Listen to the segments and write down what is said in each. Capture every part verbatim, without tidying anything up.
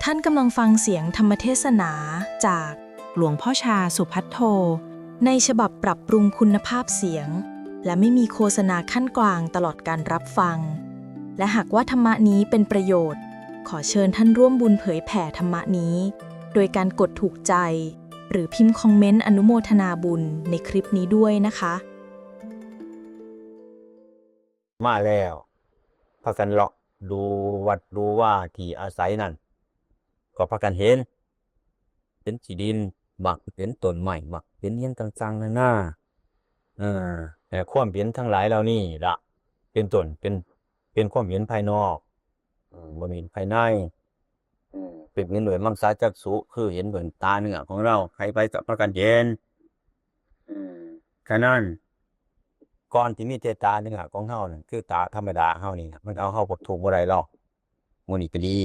ท่านกำลังฟังเสียงธรรมเทศนาจากหลวงพ่อชาสุภัทโท ในฉบับปรับปรุงคุณภาพเสียง และไม่มีโฆษณาขั้นกลางตลอดการรับฟัง และหากว่าธรรมะนี้เป็นประโยชน์ ขอเชิญท่านร่วมบุญเผยแผ่ธรรมะนี้ โดยการกดถูกใจ หรือพิมพ์คอมเมนต์อนุโมทนาบุญในคลิปนี้ด้วยนะคะ มาแล้ว พากันเลาะดูวัดดูวาที่อาศัยนั่น ก็พากันเห็น เป็นขี้ดิน บักเป็นต้นไม้ บักเป็นหยังต่างๆนานา เออ แต่ความเห็นทั้งหลายเหล่านี้ละ เป็นต้น เป็น เป็นความเห็นภายนอก อืม บ่แม่นภายใน อืม เป็นเห็นด้วยมังสาจักษุ คือเห็นด้วยตาเนื้อของเรา ใครไปก็พากันเห็น อืม ฉะนั้น ก่อนที่มีแต่ตาเนื้อของเฮานั่น คือตาธรรมดาเฮานี่นะ มันเอาเฮาพ้นทุกข์บ่ได้หรอก มื้อนี้ก็ดี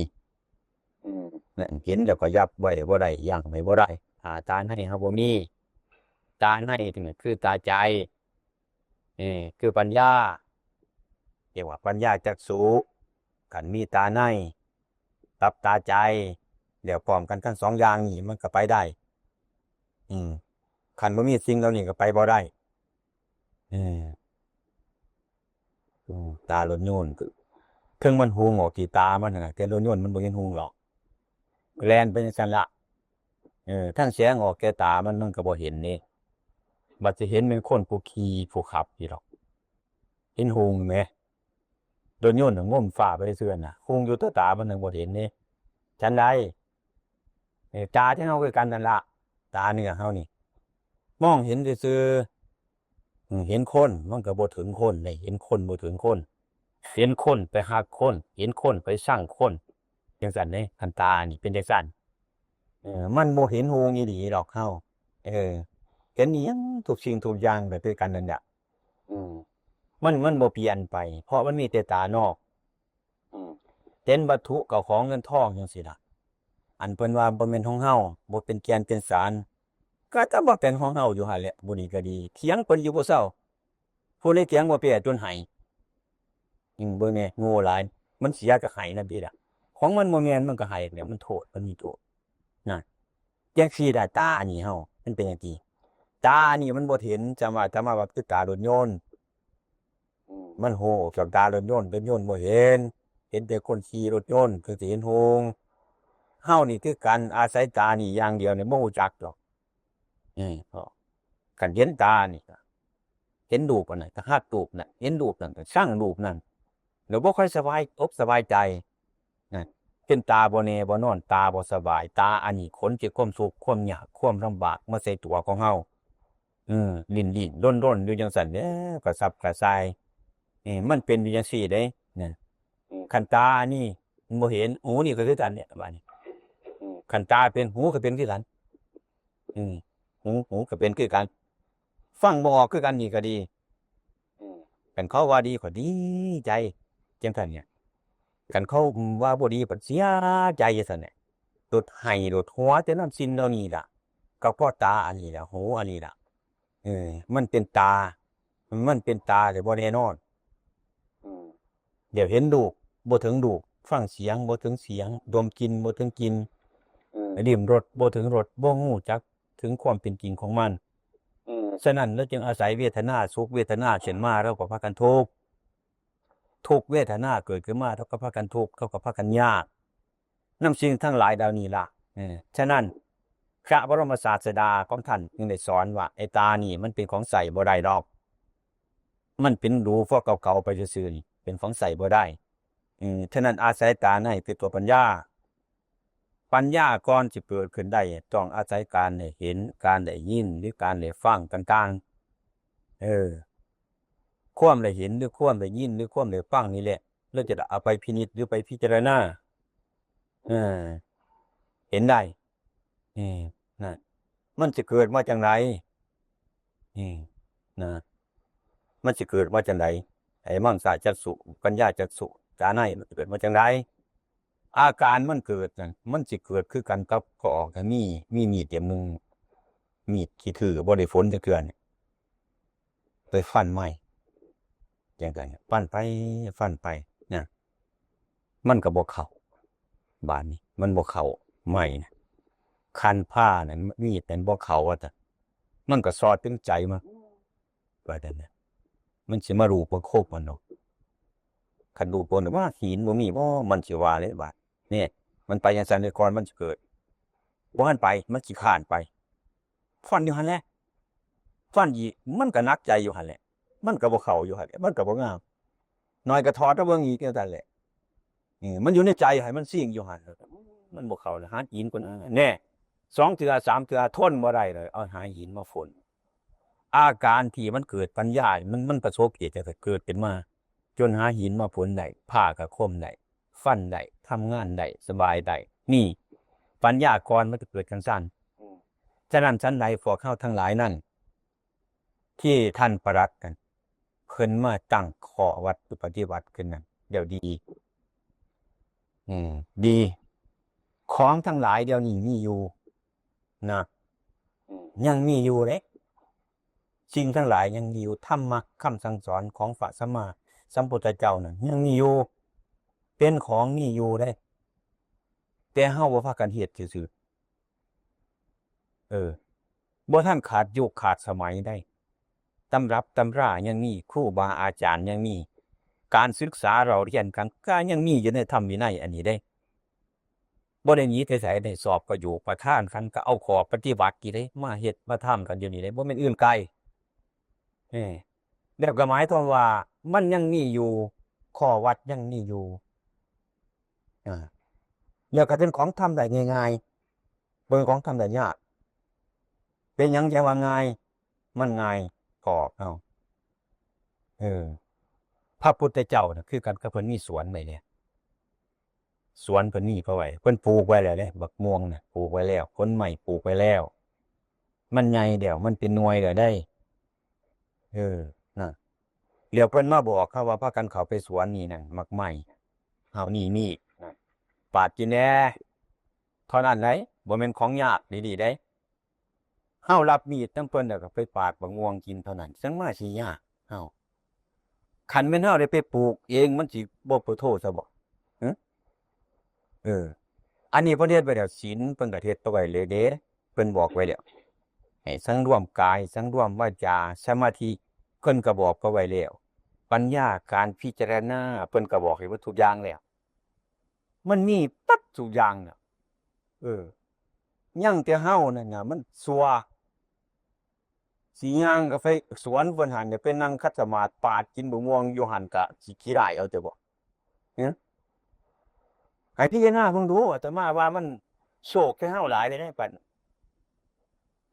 อืม นั่นเห็นแล้วก็ยับไว้บ่ได้ ยั้งไว้บ่ได้ อ่า ตาในเฮาบ่มี ตาในนี่คือตาใจ เออ คือปัญญา เรียกว่าปัญญาจักษุ คันมีตาใน กับตาใจ แล้วพร้อมกันทั้งสองอย่างนี่มันก็ไปได้ อืม คันบ่มีสิ่งเหล่านี้ก็ไปบ่ได้ เออ อืม ตารถยนต์ เทิงมันหุงออกที่ตามันหั่นน่ะ แต่รถยนต์มันบ่เห็นหุงหรอก แล่นไปจั่งซั้นละ เออ ทั้งแสงออกแก่ตามัน มันก็บ่เห็นเด้ บัดสิเห็นเป็นคนผู้ขี่ผู้ขับอยู่ดอก เห็นหุงแหม รถยนต์น่ะงมฟ้าไปซื่อๆน่ะ หุงอยู่แต่ตามันยังบ่เห็นเด้ ฉันใด เออ ตาที่เฮาคือกันนั่นละ ตาเนื้อเฮานี่ มองเห็นซื่อๆ อืม เห็นคนมันก็บ่ถึงคนเลย เห็นคนบ่ถึงคน เห็นคนไปฮักคน เห็นคนไปซังคน จั่งซั้นเด้ คันตานี่เป็นจั่งซั้น เออ มันบ่เห็นหุงอีหลีดอกเฮา เออ เห็นอิหยังทุกสิ่งทุกอย่างก็คือกันนั่นแหละ อืม มัน มันบ่เปลี่ยนไป เพราะมันมีแต่ตานอก อืม เห็นวัตถุเข้าของเงินทองจั่งซี้ล่ะ อันเพิ่นว่าบ่แม่นของเฮา บ่เป็นแก่นเป็นสาร ก็จะบ่เป็นของเฮาอยู่หั่นแหละ ผู้นี้ก็ดี เถียงเพิ่นอยู่บ่เซา ผู้ใดเถียงบ่แพ้จนไห้ อืม เบิ่งแหน่ โง่หลาย มันเสียก็ไห้นั่นติล่ะ ของมันบ่แม่นมันก็ไห้แล้ว มันโทษ มันมีโทษ นั่น จั่งซี้ล่ะ ตาอันนี้เฮา มันเป็นจั่งซี้ ตาอันนี้มันบ่เห็น จำว่า จำว่า ว่าคือตารถยนต์ อืม มันโหออกจากตารถยนต์ รถยนต์บ่เห็น เห็นแต่คนขี่รถยนต์ คือสิเห็นโฮง เฮานี่คือกัน อาศัยตานี่อย่างเดียวนี่บ่รู้จักดอก เออ คันเห็นตานี่ก็เห็นรูปอันนั้นก็ฮักรูปนั้น เห็นรูปนั้นก็ซังรูปนั้น แล้วบ่ค่อยสบายอกสบายใจ นะ เป็นตาบ่แน่บ่นอน ตาบ่สบาย ตาอันนี้ขนแต่ความทุกข์ ความยาก ความลำบากมาใส่ตัวของเฮา เออ ลิ้นๆ รนๆ อยู่จั่งซั้นแหละ กระสับกระส่าย เออ มันเป็นอยู่จั่งซี้เด้ นั่น อืม คันตานี่มันบ่เห็น หูนี่ก็คือกันเนี่ย บาดนี้ อืม คันตาเป็น หูก็เป็นคือกัน อืม หู หูก็เป็นคือกัน ฟังบ่ออกคือกันนี่ก็ดี อืม คันเขาว่าดีก็ดีใจ จั่งซั้นเนี่ย คันเขาว่าบ่ดีก็เสียใจจั่งซั้นเนี่ย โลดไห้โลดหัวแต่นำสิ่งเหล่านี้ล่ะ ก็เพราะตาอันนี้ล่ะ หูอันนี้ล่ะ เออ มันเป็นตา มันเป็นตาแต่บ่แน่นอน อืม เดี๋ยวเห็นรูปบ่ถึงรูป ฟังเสียงบ่ถึงเสียง ดมกลิ่นบ่ถึงกลิ่น อืม ลิ้มรสบ่ถึงรส บ่ฮู้จักถึงความเป็นจริงของมัน อืม ฉะนั้นเราจึงอาศัยเวทนา สุขเวทนาขึ้นมา เราก็พากันทุกข์ ทุกข์เวทนาเกิดขึ้นมา เราก็พากันทุกข์ เราก็พากันยาก นำสิ่งทั้งหลายเหล่านี้ล่ะ เออ ฉะนั้น พระบรมศาสดาของท่านจึงได้สอนว่า ไอ้ตานี่มันเป็นของใช้บ่ได้ดอก มันเป็นหรูพอเก่าๆไปซื่อๆนี่ เป็นของใช้บ่ได้ เออ ฉะนั้นอาศัยตาในเป็นตัวปัญญา ปัญญาก่อนสิเกิดขึ้นได้ ต้องอาศัยการได้เห็น การได้ยิน หรือการได้ฟังต่างๆ เออ ความได้เห็น หรือความได้ยิน หรือความได้ฟังนี่แหละ เราจะเอาไปพินิจหรือไปพิจารณา เออ เห็นได้ เออ นั่น มันสิเกิดมาจั่งใด เออ นะ มันสิเกิดมาจั่งใด ไอ้มังสาจักษุ ปัญญาจักษุ ตาใน มันสิเกิดมาจั่งใด อาการมันเกิดนั่น มันสิเกิดคือกันกับก็ออกก็มี มีมีดเล่มหนึ่ง มีดขี้ถือ บ่ได้ฝนจักเทื่อนี่ ไปฟันไม้ จั่งซั้น ฟันไป ฟันไป นะ มันก็บ่เข้า บาดนี้มันบ่เข้า ไม้นะ คันผ้านั่น มีดนั่นบ่เข้า ว่าแต่ มันก็สอดถึงใจมา ว่าแต่นะ มันสิมารู้ประคบมันเนาะ คันรู้ตัวนี่ว่าหินบ่มีบ่ มันสิว่าเลยบาด เนี่ย มันไปจังซั่นเลยก่อนมันสิเกิด บ่ทันไป มันสิข้านไป ฟันอยู่หั่นแหละ ฟันอีก มันก็หนักใจอยู่หั่นแหละ มันก็บ่เข้าอยู่หั่นแหละ มันก็บ่งาม หน่อยก็ถอดมาเบิ่งอีกจังซั่นแหละ เออ มันอยู่ในใจให้มันซิ่งอยู่หั่น มันบ่เข้าแล้ว หาหินก่อน แน่ สองเทื่อ สามเทื่อ ทนบ่ได้เลย เอาหาหินมาฝน อาการที่มันเกิดปัญญา มัน มันประสบเหตุจังซั่นเกิดขึ้นมา จนหาหินมาฝนได้ ผ้าก็คมได้ ฟันได้ ทำงานได้ สบายได้ นี่ ปัญญาก่อนมันจะเกิดจังซั่น อืม ฉะนั้นฉันใดพวกเฮาทั้งหลายนั่น ที่ท่านปรัชญ์นั่น เพิ่นมาตั้งข้อวัดปฏิบัติขึ้นนั่น เดี๋ยวดี อืม ดี ของทั้งหลายเดี๋ยวนี้มีอยู่ นะ อืม ยังมีอยู่เด้ สิ่งทั้งหลายยังมีอยู่ ธรรมะคำสั่งสอนของพระสัมมาสัมพุทธเจ้านั่นยังมีอยู่ เป็นของมีอยู่เด้ แต่เฮาบ่พากันเฮ็ดซื่อๆ เออ บ่ทันขาดยุคขาดสมัยได้ ตำรับตำรายังมี ครูบาอาจารย์ยังมี การศึกษาเล่าเรียนกันก็ยังมีอยู่ในธรรมวินัยอันนี้เด้ บ่ได้หนีไปไสเด้ สอบก็อยู่ ประธานคันก็เอาข้อปฏิบัตินี่เด้ มาเฮ็ดมาทำกันอยู่นี่เด้ บ่แม่นอื่นไกล เออ แล้วก็หมายความว่ามันยังมีอยู่ ข้อวัดยังมีอยู่ อ่า แล้วก็เป็นของทำได้ง่ายๆ เป็นของทำได้ยาก เป็นหยังจังว่าง่าย มันง่าย ก็เอา เออ พระพุทธเจ้าน่ะ คือกันกับเพิ่นมีสวนไว้แล้ว สวนเพิ่นมีเขาไว้ เพิ่นปลูกไว้แล้วเด้ บักม่วงน่ะ ปลูกไว้แล้ว ผลไม้ปลูกไว้แล้ว มันใหญ่แล้ว มันเป็นหน่วยแล้วได้ เออ นะ แล้วเพิ่นมาบอกเขาว่า พากันเข้าไปสวนนี่นั่น หมากไม้ เฮานี่นี่ นะ ปาดกินแหน่ เท่านั้นได๋ บ่แม่นของยากดีๆ ได๋ เฮารับมีดนำเพิ่นแล้วก็ไปปาดบักม่วงกินเท่านั้น จั่งมาสิยากเฮา คันแม่นเฮาได้ไปปลูกเอง มันสิบ่ปะโทซะบ่ หึ เออ อันนี้เพิ่นเฮ็ดไว้แล้ว ศีลเพิ่นก็เฮ็ดเอาไว้เลยเด้ เพิ่นบอกไว้แล้ว ให้สังรวมกาย สังรวมวาจา สมาธิ เพิ่นก็บอกเอาไว้แล้ว ปัญญา การพิจารณา เพิ่นก็บอกให้เบิดทุกอย่างแล้ว มันมีตัดทุกอย่างน่ะ เออ ยังแต่เฮานั่นน่ะ มันซั่ว สิย่างก็ไปสวนเพิ่นหั่น ไปนั่งขัดสมาธิปาดกินบักม่วงอยู่หั่น ก็สิขี้ร้ายเอาแต่บ่ หึ ให้พิจารณาเบิ่งดู อาตมาว่ามันโชคแก่เฮาหลายเลยเด้ ปัน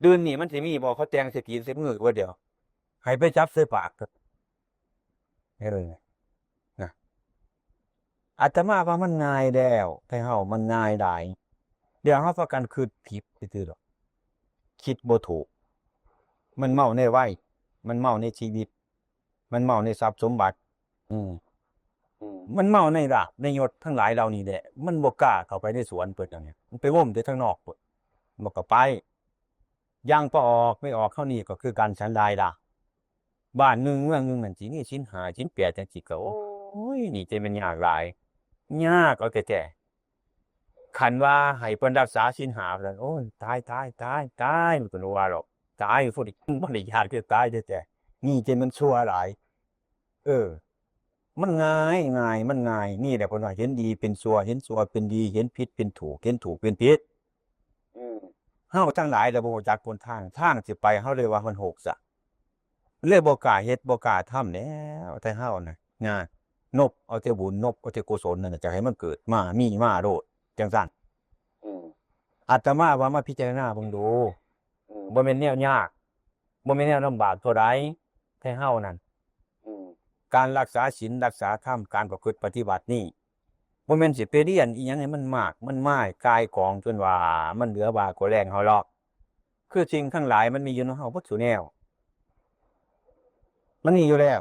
เดือนนี้มันสิมีบ่ เขาแต่งใส่ตีนใส่มือบ่เดี๋ยว ให้ไปจับใส่ปาก เออ นะ อาตมาว่ามันง่ายแล้ว แต่เฮามันง่ายหลาย เดี๋ยวเฮาพากันคิดผิดซื่อๆ ดอก คิดบ่ถูก มันเมาในวัย มันเมาในชีวิต มันเมาในทรัพย์สมบัติ อืม อืม มันเมาในลาภในยศทั้งหลายเหล่านี้แหละ มันบ่กล้าเข้าไปในสวนเพิ่นหยัง มันไปวมแต่ทางนอกพุ้น มันก็ไป อย่างปออกไม่ออกเฮานี่ก็คือกันฉันใดล่ะ บ้านหนึ่งเมืองหนึ่งนั่นสิมีศีลห้าศีลแปดจั่งซี้ก็ โอ้ย นี่จะแม่นยากหลาย ยากเอาแท้ๆ คันว่าให้เพิ่นรักษาศีลห้าแล้ว โอ้ย ตาย ตาย ตาย ตาย มันก็บ่ว่าหรอก ตาย ผู้ใด บ่ได้อยากจะตายแท้ๆ นี่จะแม่นชั่วหลาย เออ มันง่าย ง่าย มันง่าย นี่แหละเพิ่นว่าเห็นดีเป็นชั่ว เห็นชั่วเป็นดี เห็นผิดเป็นถูก เห็นถูกเป็นผิด อืม เฮาทั้งหลายแล้วบ่รู้จักหนทาง ทางสิไป เฮาเลยว่ามันหกซะ เลยบ่กล้าเฮ็ด บ่กล้าทำแล้ว แต่เฮาน่ะ นะ นบเอาแต่บุญ นบเอาแต่กุศลนั่นน่ะ จะให้มันเกิดมา มีมาโลด จั่งซั้น อืม อาตมาว่ามาพิจารณาเบิ่งดู อืม บ่แม่นแนวยาก บ่แม่นแนวลำบากเท่าใด แต่เฮานั่น อืม การรักษาศีล รักษาธรรม การประพฤติปฏิบัตินี่ บ่แม่นสิไปเรียนอิหยังให้มันมาก มันมาย ก่ายกองจนว่ามันเหลือบ่ากว่าแรงเฮาหรอก คือสิ่งทั้งหลายมันมีอยู่ในเฮาเบิดซุแนว มันมีอยู่แล้ว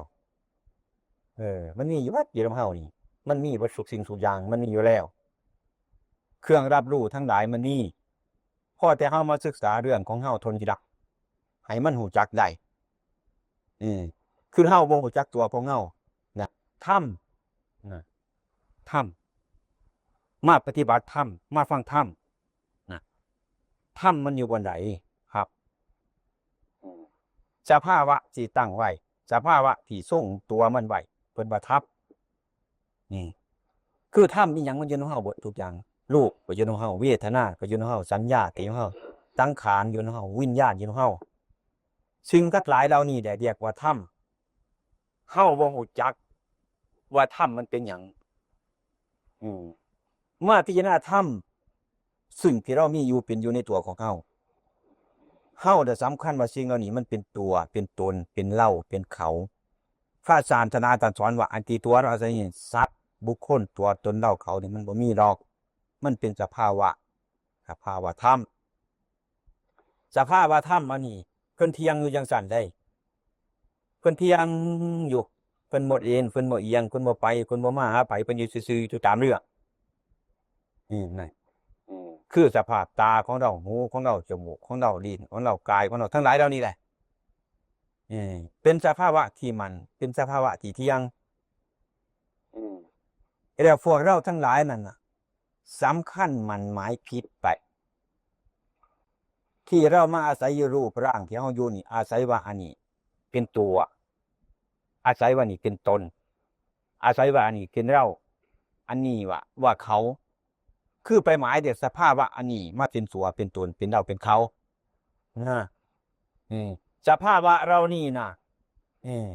เออ มันมีอยู่เบิดอยู่นำเฮานี่ มันมีเบิดทุกสิ่งทุกอย่าง มันมีอยู่แล้ว เครื่องรับรู้ทั้งหลายมันมี พอแต่เฮามาศึกษาเรื่องของเฮาเท่านี้ละ ให้มันรู้จักได้ อืม คือเฮาบ่รู้จักตัวของเฮา นะ ธรรม นะ ธรรม มาปฏิบัติธรรม มาฟังธรรมนะ ธรรมมันอยู่บนไหนครับ อืม สภาวะที่ตั้งไว้ สภาวะที่ทรงตัวมันไว้ เพิ่นว่าธรรม นี่ คือธรรมอีหยังมันอยู่ในเฮาเบิดทุกอย่าง รูปก็อยู่ในเฮา เวทนาก็อยู่ในเฮา สัญญาก็อยู่ในเฮา สังขารอยู่ในเฮา วิญญาณอยู่ในเฮา สิ่งทั้งหลายเหล่านี้แหละเรียกว่าธรรม เฮาบ่ฮู้จักว่าธรรมมันเป็นหยัง อืม มาพิจารณาธรรม ซึ่งที่เรามีอยู่เป็นอยู่ในตัวของเฮา เฮาน่ะสำคัญว่าสิ่งเหล่านี้มันเป็นตัว เป็นตน เป็นเรา เป็นเขา พระศาสนาท่านสอนว่าอันที่ตัวเราอาศัยนี่ สัตว์ บุคคล ตัวตน เรา เขานี่มันบ่มีดอก มันเป็นสภาวะ สภาวะธรรม สภาวะธรรมอันนี้ เพิ่นเที่ยงอยู่จังซั่นเด้ เพิ่นเที่ยงอยู่ เพิ่นบ่เอ็น เพิ่นบ่เอียง เพิ่นบ่ไป เพิ่นบ่มาหาไผ เพิ่นอยู่ซื่อๆ อยู่ตามเรื่อง นี่นั่น อืม คือสภาพตาของเรา หูของเรา จมูกของเรา ลิ้นของเรา กายของเรา ทั้งหลายเหล่านี้แหละ เออ เป็นสภาวะที่มั่น เป็นสภาวะที่เที่ยง อืม แล้วพวกเราทั้งหลายนั่นน่ะ สำคัญหมั่นหมายผิดไป ที่เรามาอาศัยอยู่รูปร่างที่เฮาอยู่นี่ อาศัยว่าอันนี้เป็นตัว อาศัยว่านี่เป็นตน อาศัยว่าอันนี้เป็นเรา อันนี้ว่า ว่าเขา คือไปหมายเด็กสภาวะอันนี้มาเป็นตัว เป็นตน เป็นเรา เป็นเขา นะ เออ สภาวะเรานี่นะ เออ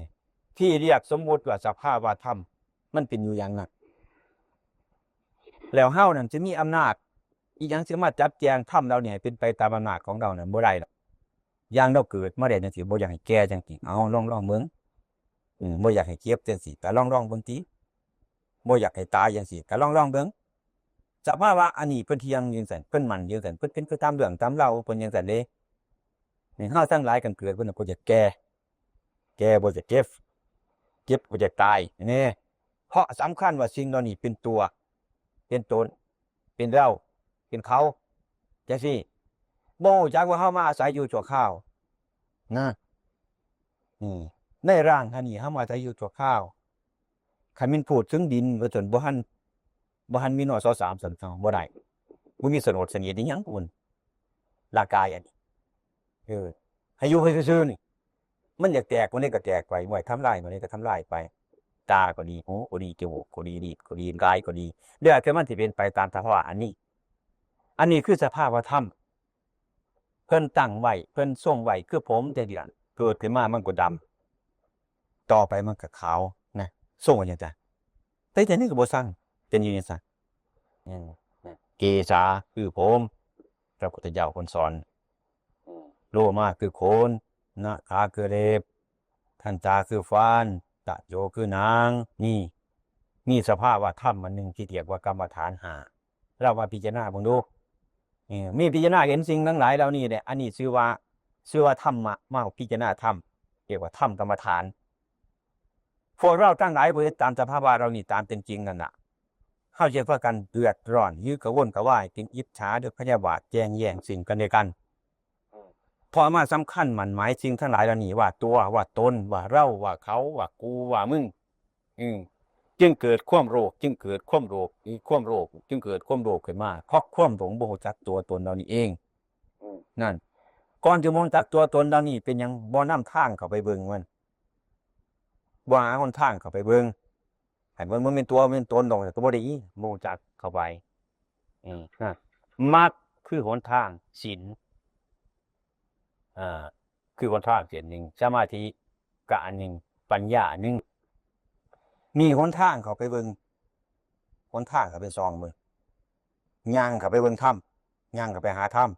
ที่เรียกสมมุติว่าสภาวะธรรม มันเป็นอยู่อย่างนั้น แล้วเฮานั่นสิมีอำนาจ อีหยังสิมาจัดแจงธรรมเราเนี่ยให้เป็นไปตามอำนาจของเรานั่นบ่ได้ดอก อย่างเราเกิดมาได้จังซี่ บ่อยากให้แก่จังซี่ เอาลองลองเบิ่ง อืม บ่อยากให้เจ็บจังซี่ ก็ลองลองเบิ่งติ บ่อยากให้ตายจังซี่ ก็ลองลองเบิ่ง สภาวะอันนี้เพิ่นเที่ยงจังซั่น เพิ่นมั่นจังซั่น เพิ่นเป็นไปตามเรื่องตามราวเพิ่นจังซั่นเด้ นี่เฮาทั้งหลายกันเกิดเพิ่นน่ะบ่อยากแก่ แก่บ่อยากเจ็บ เจ็บบ่อยากตาย นี่ เพราะสำคัญว่าสิ่งเหล่านี้เป็นตัว เป็นตน เป็นเรา เป็นเขา จังซี่ บ่รู้จักว่าเฮามาอาศัยอยู่ชั่วคราว นะ อืม ในร่างอันนี้เฮามาอาศัยอยู่ชั่วคราว คันแม่นพูดถึงดิน ว่าซั่น บ่ทัน บ่ทันมี นส.สาม ซั่น บ่ได้ บ่มีโฉนดเสนียดอิหยังพุ้น ร่างกายอันนี้ เออ ให้อยู่ไปซื่อๆ นี่ มันอยากแตกมื้อใดก็แตกไป ไว้ทำลายมื้อใดก็ทำลายไป ตาก็ดี หูก็ดี จมูกก็ดี ลิ้นก็ดี กายก็ดี แล้วแต่มันสิเป็นไปตามสภาวะอันนี้ อันนี้คือสภาวะธรรม เพิ่นตั้งไว้ เพิ่นทรงไว้ คือผมแต่เดือน เกิดขึ้นมามันก็ดำ ต่อไปมันก็ขาวนะ ทรงไว้จังซั่น แต่เดี๋ยวนี้ก็บ่ซัง เป็นอยู่จังซั่น อืม นะ เกสาคือผม พระพุทธเจ้าเพิ่นสอน อืม โลมาคือขน นะ ขาคือเล็บ ทันตาคือฟัน ตะโจคือหนัง นี่ มีสภาวะธรรมอันหนึ่งที่เรียกว่ากรรมฐานห้า เรามาพิจารณาเบิ่งดู เออ มีพิจารณาเห็นสิ่งทั้งหลายเหล่านี้แหละ อันนี้ชื่อว่า ชื่อว่าธรรมะ มาพิจารณาธรรม เรียกว่าธรรมกรรมฐาน พวกเราทั้งหลายบ่เฮ็ดตามสภาวะเหล่านี้ตามเป็นจริงนั่นน่ะ เฮาจะพากันเดือดร้อน หรือกระวนกระวาย เป็นอิจฉา หรือพยาบาท แย่งแย่งซึ่งกันและกัน เพราะมาสำคัญหมั่นหมายสิ่งทั้งหลายเหล่านี้ว่าตัว ว่าตน ว่าเรา ว่าเขา ว่ากู ว่ามึง อืม จึงเกิดความโลภ จึงเกิดความโลภ อีความโลภ จึงเกิดความโลภขึ้นมา เพราะความหลงบ่รู้จักตัวตนเหล่านี้เอง อืม นั่น ก่อนจะบ่รู้จักตัวตนเหล่านี้เป็นหยัง บ่นำทางเข้าไปเบิ่งมัน บ่หาหนทางเข้าไปเบิ่ง ให้มัน มันเป็นตัว มันเป็นตนดอก ก็บ่ได้ บ่รู้จักเข้าไป อืม นะ มรรคคือหนทาง ศีล อ่า คือหนทางเส้นหนึ่ง สมาธิก็อันหนึ่ง ปัญญาอันหนึ่ง มีหนทางเข้าไปเบิ่ง หนทางเข้าไปส่องเบิ่ง ย่างเข้าไปเบิ่งธรรม ย่างเข้าไปหาธรรม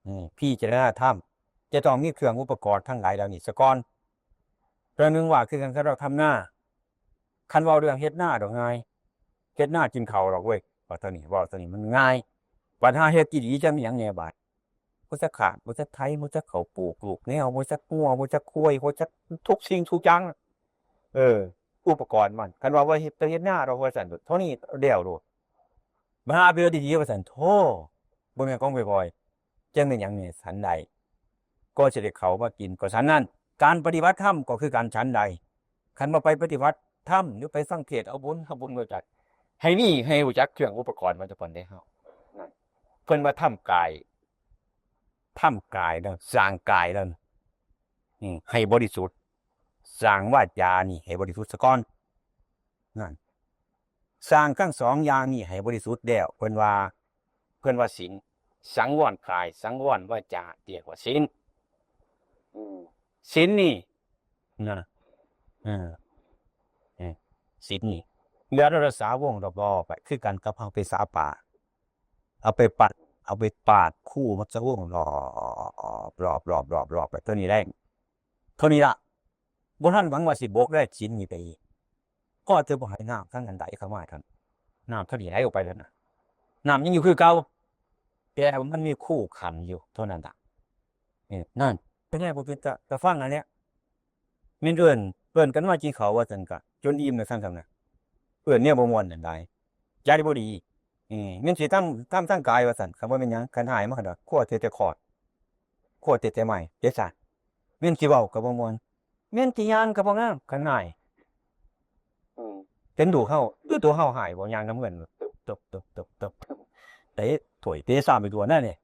อืม พิจารณาธรรม จะต้องมีเครื่องอุปกรณ์ทั้งหลายเหล่านี้ซะก่อน เรื่องหนึ่งว่าคือกันกับเราทำนา คันเว้าเรื่องเฮ็ดนาดอกง่าย เฮ็ดนากินข้าวดอกเว้ย ว่าเท่านี้ เว้าเท่านี้มันง่าย บัดหาเฮ็ดอีหลีจั่งมีหยังแหน่บาด บ่จักข้าง บ่จักไถ บ่จักเข้าปลูก ลูกแนว บ่จักงัว บ่จักควาย บ่จักทุกสิ่งทุกอย่าง เออ อุปกรณ์มัน คันว่าบ่เฮ็ด เฮ็ดนาดอกว่าซั่น เท่านี้แล้วโลด มาหาไปเฮ็ดอีหลีว่าซั่น โธ่ บ่แม่นของบ่อยๆ จั่งเป็นหยังนี่ ฉันใด ก็สิได้เข้ามากิน ก็ฉันนั้น การปฏิบัติธรรมก็คือการฉันใด คันบ่ไปปฏิบัติธรรม หรือไปฟังเทศน์เอาบุญ เอาบุญมาจาก ให้มี ให้รู้จักเครื่องอุปกรณ์มันซะก่อนเด้เฮา เพิ่นว่าทำกาย ทำกายแล้ว สร้างกายแล้ว อืม ให้บริสุทธิ์ สร้างวาจานี่ให้บริสุทธิ์ซะก่อน นั่น สร้างทั้งสองอย่างนี่ให้บริสุทธิ์แล้ว เพิ่นว่า เพิ่นว่าศีล สังวรกาย สังวรวาจา เรียกว่าศีล อืม ศีลนี่ นะ เออ เออ ศีลนี่ เหลือรักษาวงรอบๆไป คือกันกับเฮาไปสาป่า เอาไปปัด เอาไปปาดคู่มันจะวงรอบ รอบ รอบ รอบ รอบไป เท่านี้แหละ เท่านี้ละ บ่ทันหวังว่าสิบกได้ศีลนี่ไปอีก พอแต่บ่ให้น้ำทั้งอันใดเข้ามาเท่านั้น น้ำเท่านี้ไหลออกไปแล้วนะ น้ำยังอยู่คือเก่า แต่มันมีคู่ขันอยู่เท่านั้นน่ะ เออ นั่น เป็นไงบ่เป็นตา ตาฟังอันเนี้ย แม่นเอิ้น เอิ้นกันมากินข้าวว่าซั่นกะ จนอิ่มแล้วซั่นๆนะ เอิ้นแนวบ่ม่วนนั่นใด ใจบ่ดี เออ แม่นสิทำ ทำทางกายว่าซั่น คันบ่แม่นหยัง คันหายมาดอก ครัวเทแต่คอด ครัวเทแต่ไม้ เทสา แม่นสิเว้าก็บ่ม่วน แม่นสิย่างก็บ่งาม คันหาย อืม เป็นดูเฮา คือตัวเฮาหายบ่ย่างนำเงิน ตบ ตบ ตบ ตบ เตะถ้วยเตะชามไปทั่วนั่นนี่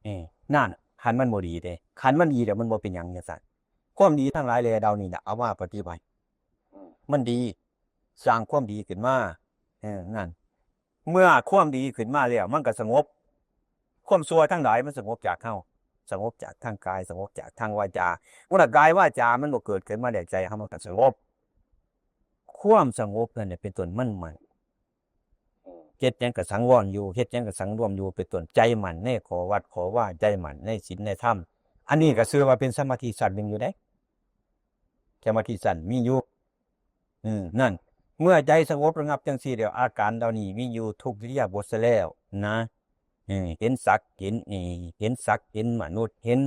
เออ นั่น คันมันบ่ดีเด้ คันมันดีแล้วมันบ่เป็นหยังจังซั่น ความดีทั้งหลายแหล่เหล่านี้น่ะ เอามาปฏิบัติ อืม มันดี สร้างความดีขึ้นมา เออ นั่น เมื่อความดีขึ้นมาแล้ว มันก็สงบ ความชั่วทั้งหลายมันสงบจากเฮา สงบจากทางกาย สงบจากทางวาจา เมื่อกายวาจามันบ่เกิดขึ้นมาในใจเฮา มันก็สงบ ความสงบนั่นแหละเป็นต้นมันมั่น เฮ็ดหยังก็สังวรอยู่ เฮ็ดหยังก็สังรวมอยู่ เป็นต้นใจมั่นในข้อวัดข้อวา ใจมั่นในศีลในธรรม อันนี้ก็ชื่อว่าเป็นสมาธิชั้นหนึ่งอยู่เด้ สมาธิชั้นมีอยู่ อืม นั่น เมื่อใจสงบระงับจังซี่แล้ว อาการเหล่านี้มีอยู่ทุกอิริยาบถซะแล้วนะ เออ เห็นสัตว์ เห็น เออ เห็นสัตว์ เห็นมนุษย์ เห็น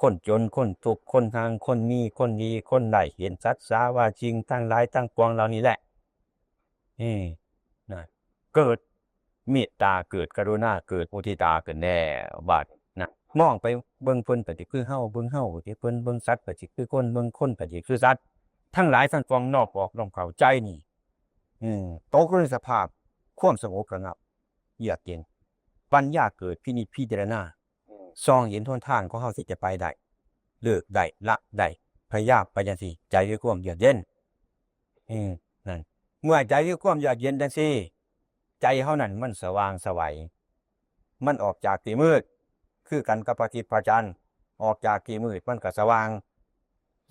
คนจน คนทุกข์ คนห่าง คนมี คนดี คนได้ เห็นสัตว์สาว่าสิ่งทั้งหลายทั้งปวงเหล่านี้แหละ เออ นะ เกิดเมตตา เกิดกรุณา เกิดมุทิตาขึ้นแล้ว บาดนะ มองไปเบิ่งเพิ่นก็สิคือเฮา เบิ่งเฮาก็สิเพิ่น เบิ่งสัตว์ก็สิคือคน เบิ่งคนก็สิคือสัตว์ ทั้งหลายทั้งปวงนอกออกนอกเข้าใจนี่ อืม ตกอยู่ในสภาพความสงบระงับ เยือกเย็น ปัญญาเกิดพินิจพิจารณา อืม ส่องเห็นหนทางของเฮาที่จะไปได้ เลิกได้ ละได้ พยายามไปจังซี่ ใจคือความเยือกเย็น อืม นั่น เมื่อใจคือความเยือกเย็นจังซี่ ใจเฮานั่นมันสว่างไสว มันออกจากที่มืด คือกันกับพระอาทิตย์พระจันทร์ ออกจากที่มืดมันก็สว่าง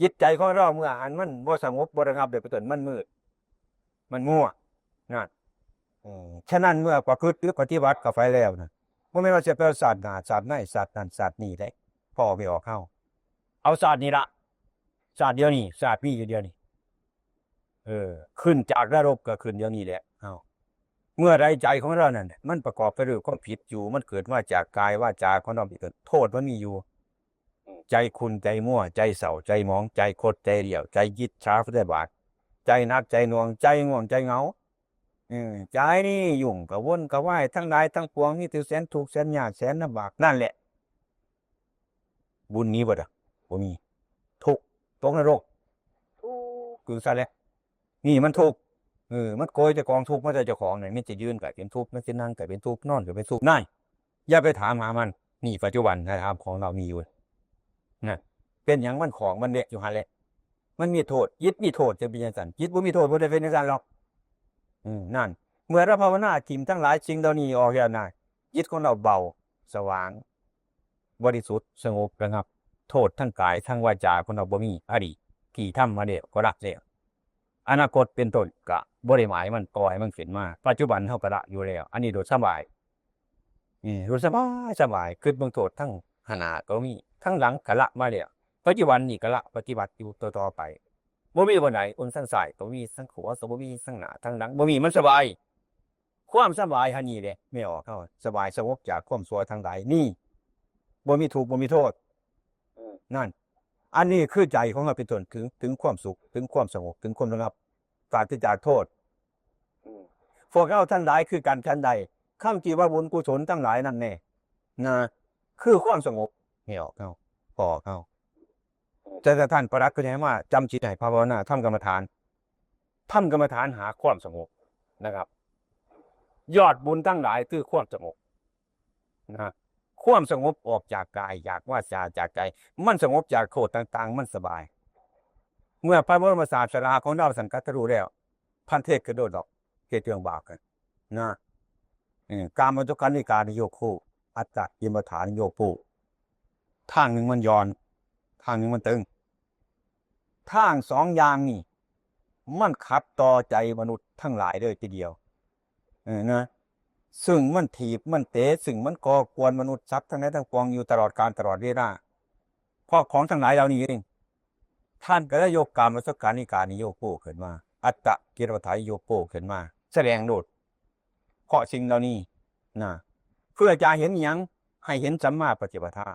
จิตใจของเราเมื่ออันมันบ่สงบบ่ระงับโดยเป็นต้นมันมืด มันมัว นั่น อืม ฉะนั้นเมื่อประพฤติหรือปฏิบัติเข้าไปแล้วนะ บ่แม่นว่าสิไปเอาชาติหน้า ชาติใน ชาตินั้น ชาตินี้เด้ พอไม่ออกเฮา เอาชาตินี้ละ ชาติเดียวนี้ ชาติมีอยู่เดียวนี้ เออ ขึ้นจากนรกก็ขึ้นเดียวนี้แหละ เอ้า เมื่อใดใจของเรานั่นน่ะ มันประกอบไปด้วยความผิดอยู่ มันเกิดมาจากกายวาจาของเราเป็นต้น โทษมันมีอยู่ ใจขุ่น ใจมัว ใจเศร้า ใจหมอง ใจคด ใจเดี่ยว ใจยิดช้าใจบาด ใจหนัก ใจหน่วง ใจง่วง ใจเหงา เออ ใจนี่ยุ่งกระวนกระวายทั้งหลายทั้งปวง มีแต่แสนทุกข์แสนยากแสนลำบาก นั่นแหละ บุญมีบ่ล่ะ บ่มี ทุกข์ ตกนรก ทุกข์อยู่ซั่นแหละ นี่มันทุกข์ เออ มันโกยแต่กองทุกข์มาใส่เจ้าของนี่ มันสิยืนก็เป็นทุกข์ มันสินั่งก็เป็นทุกข์ นอนก็เป็นทุกข์ นั่น อย่าไปถามหามัน นี่ปัจจุบันนะ ถามของเรามีอยู่ นะ เป็นหยังมันของมันเละอยู่หั่นแหละ มันมีโทษ จิตมีโทษจะเป็นจังซั่น จิตบ่มีโทษบ่ได้เป็นจังซั่นหรอก อืม นั่น เมื่อเราภาวนาถิ่มทั้งหลายสิ่งเหล่านี้ออกแล้วนะ จิตของเราเบา สว่าง บริสุทธิ์ สงบระงับ โทษทั้งกายทั้งวาจาของเราบ่มี อดีตที่ทำมาแล้วก็ละแล้ว อนาคตเป็นต้นก็บ่ได้หมายมัน ปล่อยมันขึ้นมา ปัจจุบันเฮาก็ละอยู่แล้ว อันนี้โดยสบาย เออ โดยสบายสบาย คิดเบิ่งโทษทั้งหน้าก็มี ทั้งหลังก็ละมาแล้ว ปัจจุบันนี่ก็ละปฏิบัติอยู่ต่อๆไป บ่มีบ่อนใด คนทั้งซ้ายก็มี ทั้งขวาก็บ่มี ทั้งหน้า ทั้งหลังบ่มี มันสบาย ความสบายหันนี่แหละ แม่ออกเฮา สบายสงบจากความชั่วทั้งหลายนี่ บ่มีทุกข์บ่มีโทษ อืม นั่น อันนี้คือใจของเราเป็นต้น ถึง ถึงความสุข ถึงความสงบ ถึงความระงับ ปราศจากโทษ อืม พวกเราทั้งหลายคือกันฉันใด คำที่ว่าบุญกุศลทั้งหลายนั่นแน่ นะ คือความสงบ แม่ออกเฮา พ่อออกเฮา แต่ถ้าท่านปรักษ์ก็จะให้ว่าจำศีลให้ภาวนา ทำกรรมฐาน ทำกรรมฐานหาความสงบนะครับ ยอดบุญทั้งหลายคือความสงบนะ ความสงบออกจากกาย จากวาจา จากใจ มันสงบจากโทษต่างๆ มันสบาย เมื่อพระบรมศาสดาของเราสันกัตตรูแล้ว พันเทศกระโดดดอก เกเจืองบาปกันนะ เออกามสุขันลิกานิโยโค อัตตะกิลมัฏฐานิโยโค ทางหนึ่งมันหย่อน ทางหนึ่งมันตึง ทางสองอย่างนี่ มันขัดต่อใจมนุษย์ทั้งหลายเลยทีเดียว เออนะ ซึ่งมันถีบมันเตะ ซึ่งมันก่อกวนมนุษย์สัตว์ทั้งหลายทั้งปวงอยู่ตลอดกาลตลอดเวลา เพราะของทั้งหลายเหล่านี้เอง ท่านก็ได้ยกกามสุขันลิกานิโยโคขึ้นมา อัตตะกิลมัฏฐานิโยโคขึ้นมา แสดงโลด เพราะสิ่งเหล่านี้นะ เพื่อจะเห็นหยัง ให้เห็นสัมมาปฏิปทา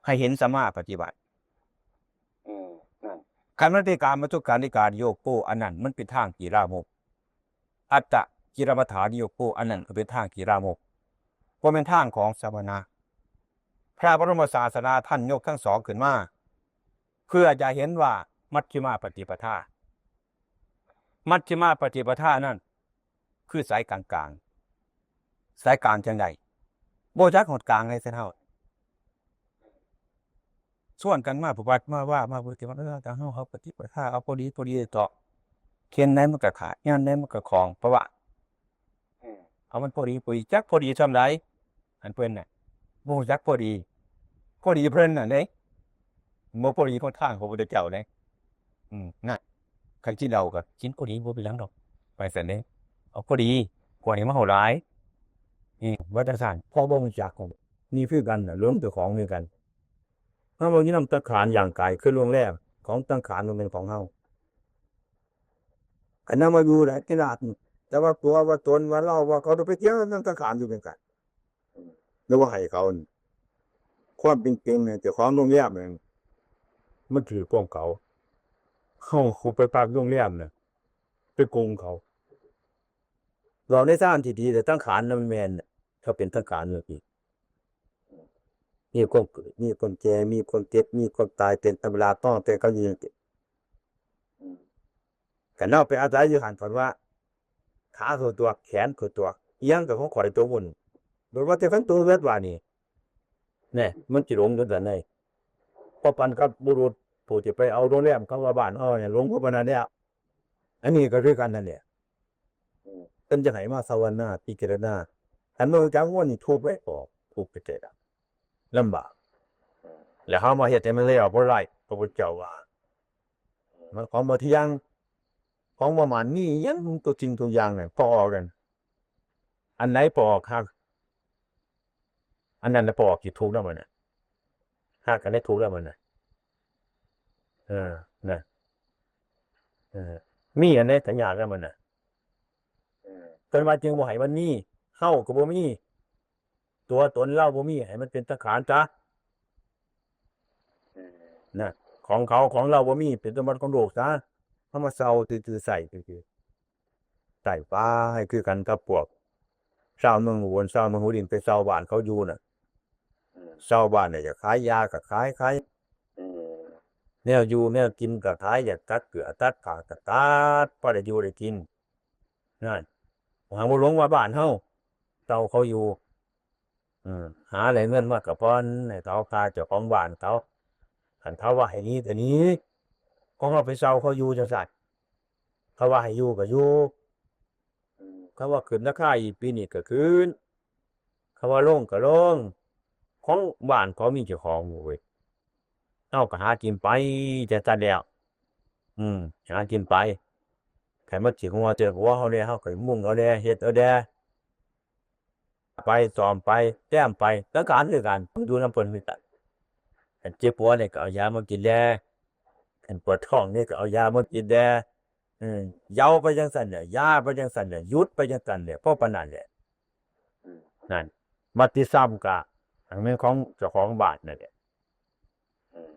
ให้เห็นสัมมาปฏิบัติ อืม นั่น คันมันเป็นกามสุขันลิกานิโยโค อันนั้นมันเป็นทางกีลามก อัตตะกิลมัฏฐานิโยโค อันนั้นก็เป็นทางกีลามก บ่แม่นทางของสมณะ พระบรมศาสดาท่านยกทั้งสองขึ้นมา เพื่อจะเห็นว่ามัชฌิมาปฏิปทา มัชฌิมาปฏิปทานั่น คือสายกลางๆ สายกลางจังใด บ่จักหอดกลางเลยเสียเท่า ชวนกันมาปฏิบัติมาว่ามาปฏิบัติ เออ แต่เฮา เฮาปฏิบัติ ถ้าเอาพอดี พอดีต่อ เขียนไหนมันก็ขาด งานไหนมันก็ของ เพราะว่า อืม เอามันพอดี พอดี จักพอดีส่ำใด อันเพิ่นน่ะ บ่รู้จักพอดี พอดีเพิ่นน่ะเด้ บ่พอดีของทางพระพุทธเจ้าเด้ อืม นั่น คันสิเดาก็กินพอดี บ่เป็นหยังดอก ไปซั่นเด้ เอาพอดี กว่านี้มาเฮาหลาย อืม ว่าจั่งซั่น พอบ่รู้จัก นี่คือกันน่ะ หลงเจ้าของคือกัน เฮาบ่อยู่นำสังขารร่างกายคือโรงแรม ของสังขารมันเป็นของเฮา อันนั้นมาอยู่ได้ขนาดนี้ แต่ว่าตัวว่าตนว่าเราว่าเขาไปเที่ยวนำสังขารอยู่คือกัน หรือว่าให้เขานี่ ความเป็นจริงเนี่ย เจ้าของโรงแรมเนี่ย มันถือของเขา เฮาไปพักโรงแรมน่ะ ไปโกงเขา เว้าในทางที่ดี แต่สังขารน่ะมันแม่นน่ะ เขาเป็นสังขารอยู่ติ มีความเกิด มีความแก่ มีความเจ็บ มีความตาย เป็นธรรมดา ต้องแต่เขาอยู่จั่งซี้ อืม คันเฮาไปอาศัยอยู่หั่น เพิ่นว่า ขาเขาตวก แขนเขาตวก อิหยังก็ของข้อยตัวบุญ โดยว่าแต่คันตัวเวทว่านี่ แน่ มันสิหลงอยู่ซั่นใด พอปานกับบุรุษผู้ที่ไปเอาโรงแรมเขาว่าบ้านเฮาเนี่ย หลงเข้าไปนั่นแหละ อันนี้ก็คือกันนั่นแหละ อืม เพิ่นจะให้มาภาวนาพิจารณา คันบ่รู้จักมันนี่ทุกข์เด้อ ทุกข์แท้ๆ ลำบาก อืม แล้วเฮามาเฮ็ดให้มันแล้วบ่ได้ พระพุทธเจ้าว่า มันของบ่เที่ยง ของบ่มั่น มีหยังทุกสิ่งทุกอย่างเนี่ย พอออกกัน อันไหนพอออกฮัก อันนั้นน่ะพอออกสิทุกข์แล้วมันน่ะ ฮักกันได้ทุกข์แล้วมันน่ะ เออ นะ เออ มีอันใดก็ยากแล้วมันน่ะ เออ เพิ่นว่าจึงบ่ให้มันมี เฮาก็บ่มี ตัวตนเราบ่มี ให้มันเป็นสังขารซะ เออ นะ ของเขาของเราบ่มี เป็นสมบัติของโลกซะ เฮามาเซาซื่อๆ ใช้ซื่อๆ ใช้ไปคือกันกับพวกชาวเมืองอุบล ชาวเมืองหัวดิน ไปเซาบ้านเขาอยู่น่ะ อืม เซาบ้านเนี่ย อยากขายยาก็ขาย ขาย อืม แนวอยู่แนวกินก็ขาย อยากตัดเกลือตัดผ้าก็ตัด พอได้อยู่ได้กิน นั่น หาบ่หลงว่าบ้านเฮา เซาเขาอยู่ อืม หาได้เงินมาก็ผ่อนให้เขา ค่าเจ้าของบ้านเขา คันเขาว่าให้หนีก็หนี ของเฮาไปเซาเขาอยู่จั่งซั้น เขาว่าให้อยู่ก็อยู่ อืม เขาว่าขึ้นราคาอีกปีนี้ก็ขึ้น เขาว่าลงก็ลง ของบ้านเขามีเจ้าของเว้ย เฮาก็หากินไปจั่งซั้นแหล้ว อืม หากินไป คันมันสิหัวเจอหัวเฮาแหน่ เฮาก็มุ่งเอาแหน่ เฮ็ดเอาแหน่ ไปซ่อมไป แต้มไป สังขารคือกัน อยู่นำเพิ่นคือกัน คันเจ็บหัวนี่ก็เอายามากินแหน่ คันปวดท้องนี่ก็เอายามากินแหน่ อืม เหย้าไปจั่งซั้นแหละ ยาไปจั่งซั้นแหละ หยุดไปจั่งซั้นแหละ พอปานนั้นแหละ อืม นั่น บัดที่ซ้ำก็ อันแม่นของเจ้าของบ้านนั่นแหละ อืม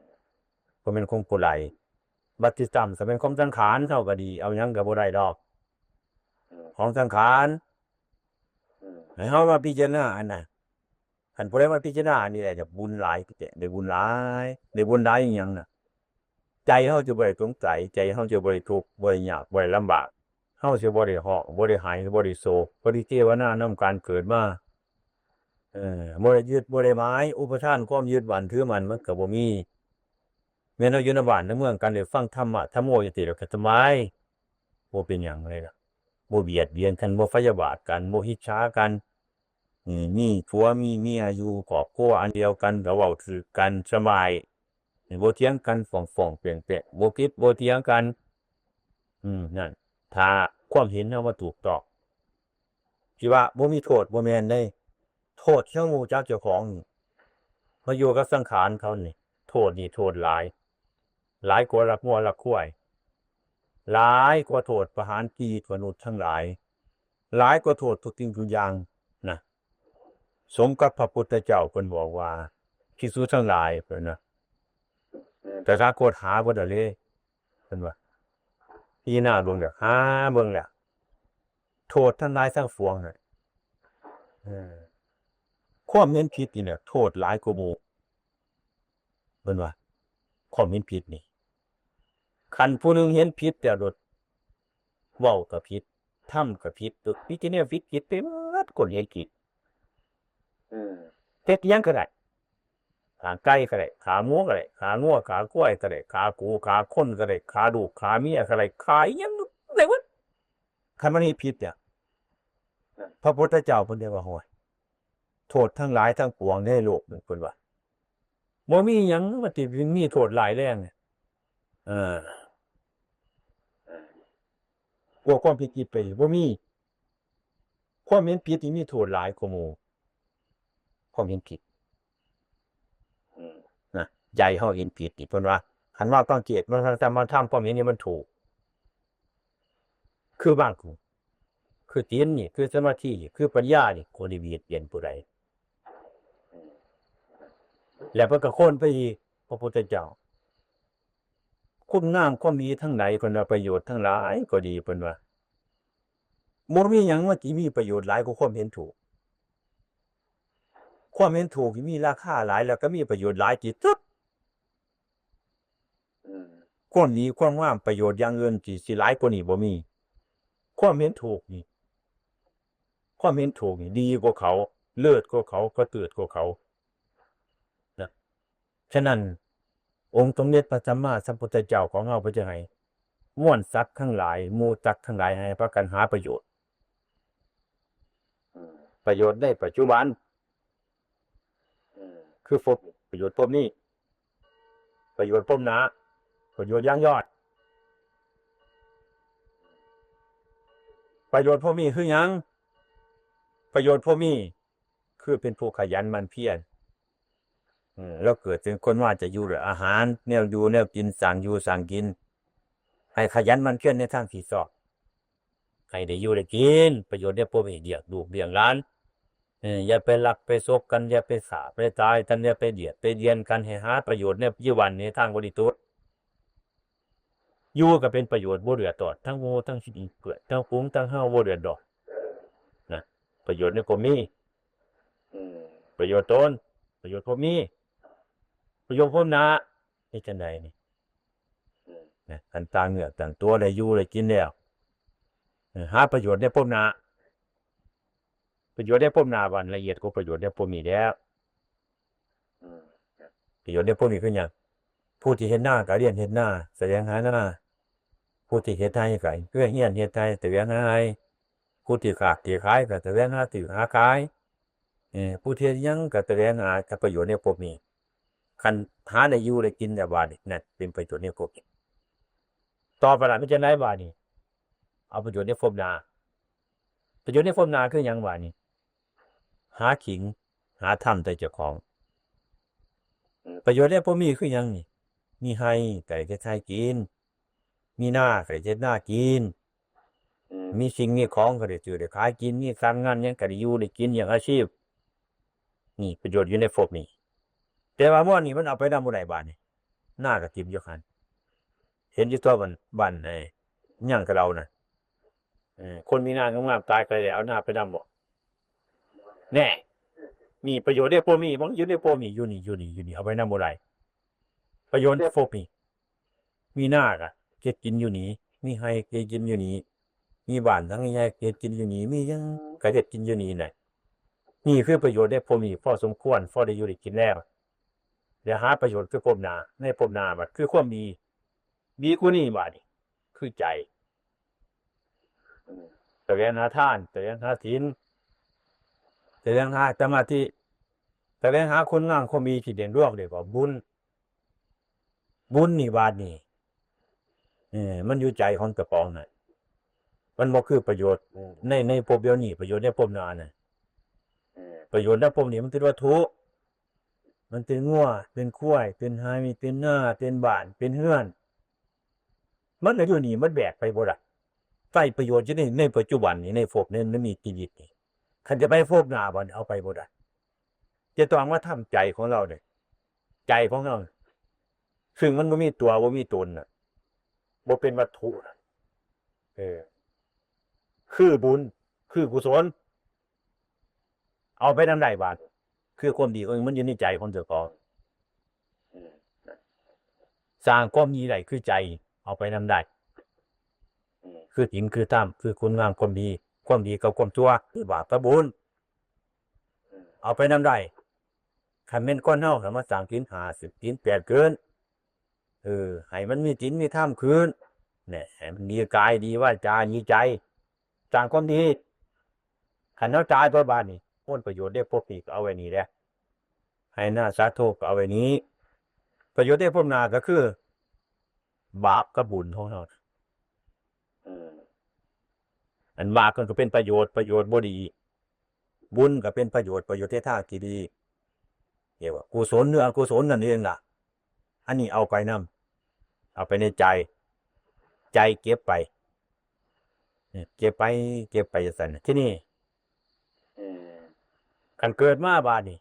บ่แม่นของผู้ใด บัดที่ซ้ำก็แม่นของสังขาร เฮาก็ดี เอาหยังก็บ่ได้ดอก อืม ของสังขาร อืม ให้เฮามาพิจารณาอันน่ะ คันผู้ใดมาพิจารณาอันนี้ได้ จะบุญหลาย ได้บุญหลาย ได้บุญหลายอีหยังน่ะ ใจเฮาจะบ่ได้สงสัย ใจเฮาจะบ่ได้ทุกข์ บ่ได้ยาก บ่ได้ลำบาก ฮาสิบ่ได้ฮ้อง บ่ได้ไห้ บ่ได้โศก บ่ได้เทวนานำการเกิดมา เออ บ่ได้ยึด บ่ได้หมาย อุปทานความยึดมั่นถือมั่นมันก็บ่มี แม่นเฮาอยู่ในบ้านในเมืองกัน ได้ฟังธรรมะ ธัมโม จั่งซี้ แล้วก็สบาย บ่เป็นหยังเลยล่ะ บ่เบียดเบียนกัน บ่พยาบาทกัน บ่อิจฉากัน อืม มีผัวมีเมียอยู่ครอบครัวอันเดียวกัน ก็เว้าถืกกัน สบาย บ่เถียงกัน ฟ้องๆ แป้งๆ บ่ผิดบ่เถียงกัน อืม นั่น ถ้าความเห็นเฮาบ่ถูกต้อง สิว่าบ่มีโทษ บ่แม่นเด้ โทษที่เฮาบ่รู้จักเจ้าของนี่ มาอยู่กับสังขารเขานี่ โทษนี่โทษหลาย หลายกว่าลักงัวลักควาย หลายกว่าโทษประหารชีวิตมนุษย์ทั้งหลาย หลายกว่าโทษทุกสิ่งทุกอย่างนะ สมกับพระพุทธเจ้าเพิ่นบอกว่า ภิกษุทั้งหลาย เพิ่นนะ ตถาคตหาบ่ได้เลย เพิ่นว่า พิจารณาเบิ่งแล้ว หาเบิ่งแล้ว โทษทั้งหลายทั้งปวงน่ะ เออ ความเห็นผิดนี่แหละ โทษหลายกว่าหมู่ เพิ่นว่า ความเห็นผิดนี่ คันผู้หนึ่งเห็นผิดแล้วโลด เว้าก็ผิด ทำก็ผิด ตัว มีแต่แนวผิด ผิดไปหมด คนเห็นผิด อืม เฮ็ดอิหยังก็ได้ ฆ่าไก่ก็ได้ ฆ่าหมูก็ได้ ฆ่างัว ฆ่าควายก็ได้ ฆ่ากู ฆ่าคนก็ได้ ฆ่าลูก ฆ่าเมียก็ได้ ฆ่าอิหยังได้หมด คันมันเฮ็ดผิดเนี่ย อ่า พระพุทธเจ้าเพิ่นได้ว่า โอ้ย โทษทั้งหลายทั้งปวงในโลกนี่ เพิ่นว่า บ่มีหยังมันสิมีโทษร้ายแรงเนี่ย เออ กว่าความผิดผิดไป บ่มี ความเห็นผิดนี่มีโทษหลายกว่าหมู่ ความเห็นผิด อืม นะ ใจเฮาเห็นผิดนี่ เพิ่นว่า คันว่าต้องเจตมันทำ มันทำความเห็นนี่มันถูก คือบางคน คือศีลนี่ คือสมาธินี่ คือปัญญานี่ คนที่เบียดเบียนผู้ใด แล้วเพิ่นก็ค้นไปอีก พระพุทธเจ้า คุณงามความดีทั้งหลาย เพิ่นว่า ประโยชน์ทั้งหลายก็ดี เพิ่นว่า บ่มีหยังมันสิมีประโยชน์หลายกว่าความเห็นถูก ความเห็นถูกนี่มีราคาหลาย แล้วก็มีประโยชน์หลายที่สุด อืม ความดีความงามประโยชน์อย่างอื่นที่สิหลายกว่านี้บ่มี ความเห็นถูกนี่ ความเห็นถูกนี่ดีกว่าเขา เลิศกว่าเขา ประเสริฐกว่าเขา นะ ฉะนั้น องค์สมเด็จพระสัมมาสัมพุทธเจ้าของเราเพิ่นจะให้มวลสัตว์ทั้งหลาย หมู่สัตว์ทั้งหลายให้พากันหาประโยชน์ อืม ประโยชน์ในปัจจุบัน อืม คือภพ ประโยชน์ภพนี้ ประโยชน์ภพหน้า ประโยชน์อย่างยอด ประโยชน์ภพนี้คือหยัง ประโยชน์ภพนี้คือเป็นผู้ขยันหมั่นเพียร เออ แล้วเกิดเป็นคนมาจะอยู่ด้วยอาหาร แนวอยู่แนวกิน สร้างอยู่สร้างกิน ให้ขยันหมั่นเพียรในทางที่ชอบ ให้ได้อยู่ได้กิน ประโยชน์ในภพนี้ เลี้ยงลูกเลี้ยงหลาน เออ อย่าไปลักไปฉกกัน อย่าไปฆ่าไปตายกัน อย่าไปเบียดไปเบียนกัน ให้หาประโยชน์ในปัจจุบันในทางบริสุทธิ์ อยู่ก็เป็นประโยชน์ บ่เดือดร้อน ทั้งหมู่ทั้งเพื่อน ทั้งฝูง ทั้งเฮาบ่เดือดร้อน นะ ประโยชน์ในภพนี้ อืม ประโยชน์ตน ประโยชน์ภพนี้ ประโยชน์ภพหน้า เฮ็ดจั่งใดนี่ อืม นะ คันตั้งเนื้อตั้งตัวได้อยู่ได้กินแล้ว เออ หาประโยชน์ในภพหน้า ประโยชน์ในภพหน้าบัดละเอียดกว่าประโยชน์ในภพนี้แล้ว อืม ประโยชน์ในภพนี้คือหยัง ผู้ที่เฮ็ดนาก็เรียนเฮ็ดนา แสวงหานา ผู้ที่เฮ็ดไร่ก็เรียนเฮ็ดไร่ แสวงหาไร่ ผู้ที่ค้าที่ขายก็แสวงหาซื้อหาขาย เออ ผู้ที่เฮ็ดหยังก็แสวงหาประโยชน์ในภพนี้ คันหาได้อยู่ได้กินแล้วบาดนี้ นั่นเป็นประโยชน์ในภพนี้ ต่อไปล่ะ เป็นจั่งใดบาดนี้ เอาประโยชน์ในภพหน้า ประโยชน์ในภพหน้าคือหยังบาดนี้ หาขิง หาธรรมใส่เจ้าของ อืม ประโยชน์ในภพนี้คือหยังนี่ มีไร่ก็ได้เฮ็ดไร่กิน มีนาก็ได้เฮ็ดนากิน อืม มีสิ่งมีของก็ได้ซื้อได้ขายกิน มีการงานหยังก็ได้อยู่ได้กินอย่างอาชีพ นี่ประโยชน์อยู่ในภพนี้ แต่ว่าม่วนนี่มันเอาไปนำบ่ได้บาดนี้ นาก็ถิ่มอยู่หั่น เห็นอยู่ตัวบ้าน บ้านไอ้หยังกะเหล่าน่ะ เออ คนมีนางามๆตายก็ได้เอานาไปนำบ่ แน่ มีประโยชน์ในภพนี้ มันอยู่ในภพนี้ อยู่นี่ อยู่นี่ อยู่นี่ เอาไปนำบ่ได้ ประโยชน์ในภพนี้ มีนาก็เก็บกินอยู่นี่ มีไร่เก็บกินอยู่นี่ มีบ้านหลังใหญ่ๆ เฮ็ดกินอยู่นี่ มีหยังก็เฮ็ดกินอยู่นี่น่ะ นี่คือประโยชน์ในภพนี้ พอสมควร พอได้อยู่ได้กินแล้ว เดี๋ยวหาประโยชน์คือภพหน้า ในภพหน้าบัดคือความดี ดีกว่านี้บาดนี้ คือใจ อืม แสวงหาทาน แสวงหาศีล แสวงหาสมาธิ แสวงหาคุณงามความดีที่เด่นดวง เรียกว่าบุญ บุญนี่บาดนี้ เออ มันอยู่ใจของเจ้าของน่ะ มันบ่คือประโยชน์ อืม ใน ในภพเดียวนี้ ประโยชน์ในภพหน้าน่ะ อืม ประโยชน์ในภพนี้มันเป็นวัตถุ มันเป็นงัว เป็นควาย เป็นไฮ่ เป็นนา เป็นบ้าน เป็นเฮือน มันก็อยู่นี่ มันแบกไปบ่ได้ ใช้ประโยชน์อยู่ใน ในปัจจุบันนี่ ในภพนี้ มันมีชีวิตนี่ คันจะไปภพหน้าบัดนี้ เอาไปบ่ได้ จะต้องมาทำใจของเราเนี่ย ใจของเรา ซึ่งมันบ่มีตัว บ่มีตนน่ะ บ่เป็นวัตถุน่ะ เออ คือบุญ คือกุศล เอาไปนำได้บาด คือความดีของมันอยู่ในใจของเจ้าของ อืม สร้างความดีได้คือใจ เอาไปนำได้ อืม คือศีล คือธรรม คือคุณงามความดี ความดีกับความชั่ว คือบาปกับบุญ อืม เอาไปนำได้ คันแม่นคนเฮา ให้มาสร้างศีลห้า ศีลแปดขึ้น เออ ให้มันมีศีลมีธรรมขึ้น เนี่ย ให้มันดีกาย ดีวาจา ดีใจ สร้างความดี คันเฮาตายไปบาดนี้ ผลประโยชน์ในภพนี้ก็เอาไว้นี่แหละ ไฮ่นาสาโทก็เอาไว้นี้ ประโยชน์ในภพหน้าก็คือ บาปกับบุญของเฮา อืม อันบาปมันก็เป็นประโยชน์ ประโยชน์บ่ดี บุญก็เป็นประโยชน์ ประโยชน์ในทางที่ดี เรียกว่ากุศลหรืออกุศลนั่นเองล่ะ อันนี้เอาไปนำ เอาไปในใจ ใจเก็บไป เก็บไป เก็บไปจั่งซั้น ทีนี้ อืม คันเกิดมาบาดนี้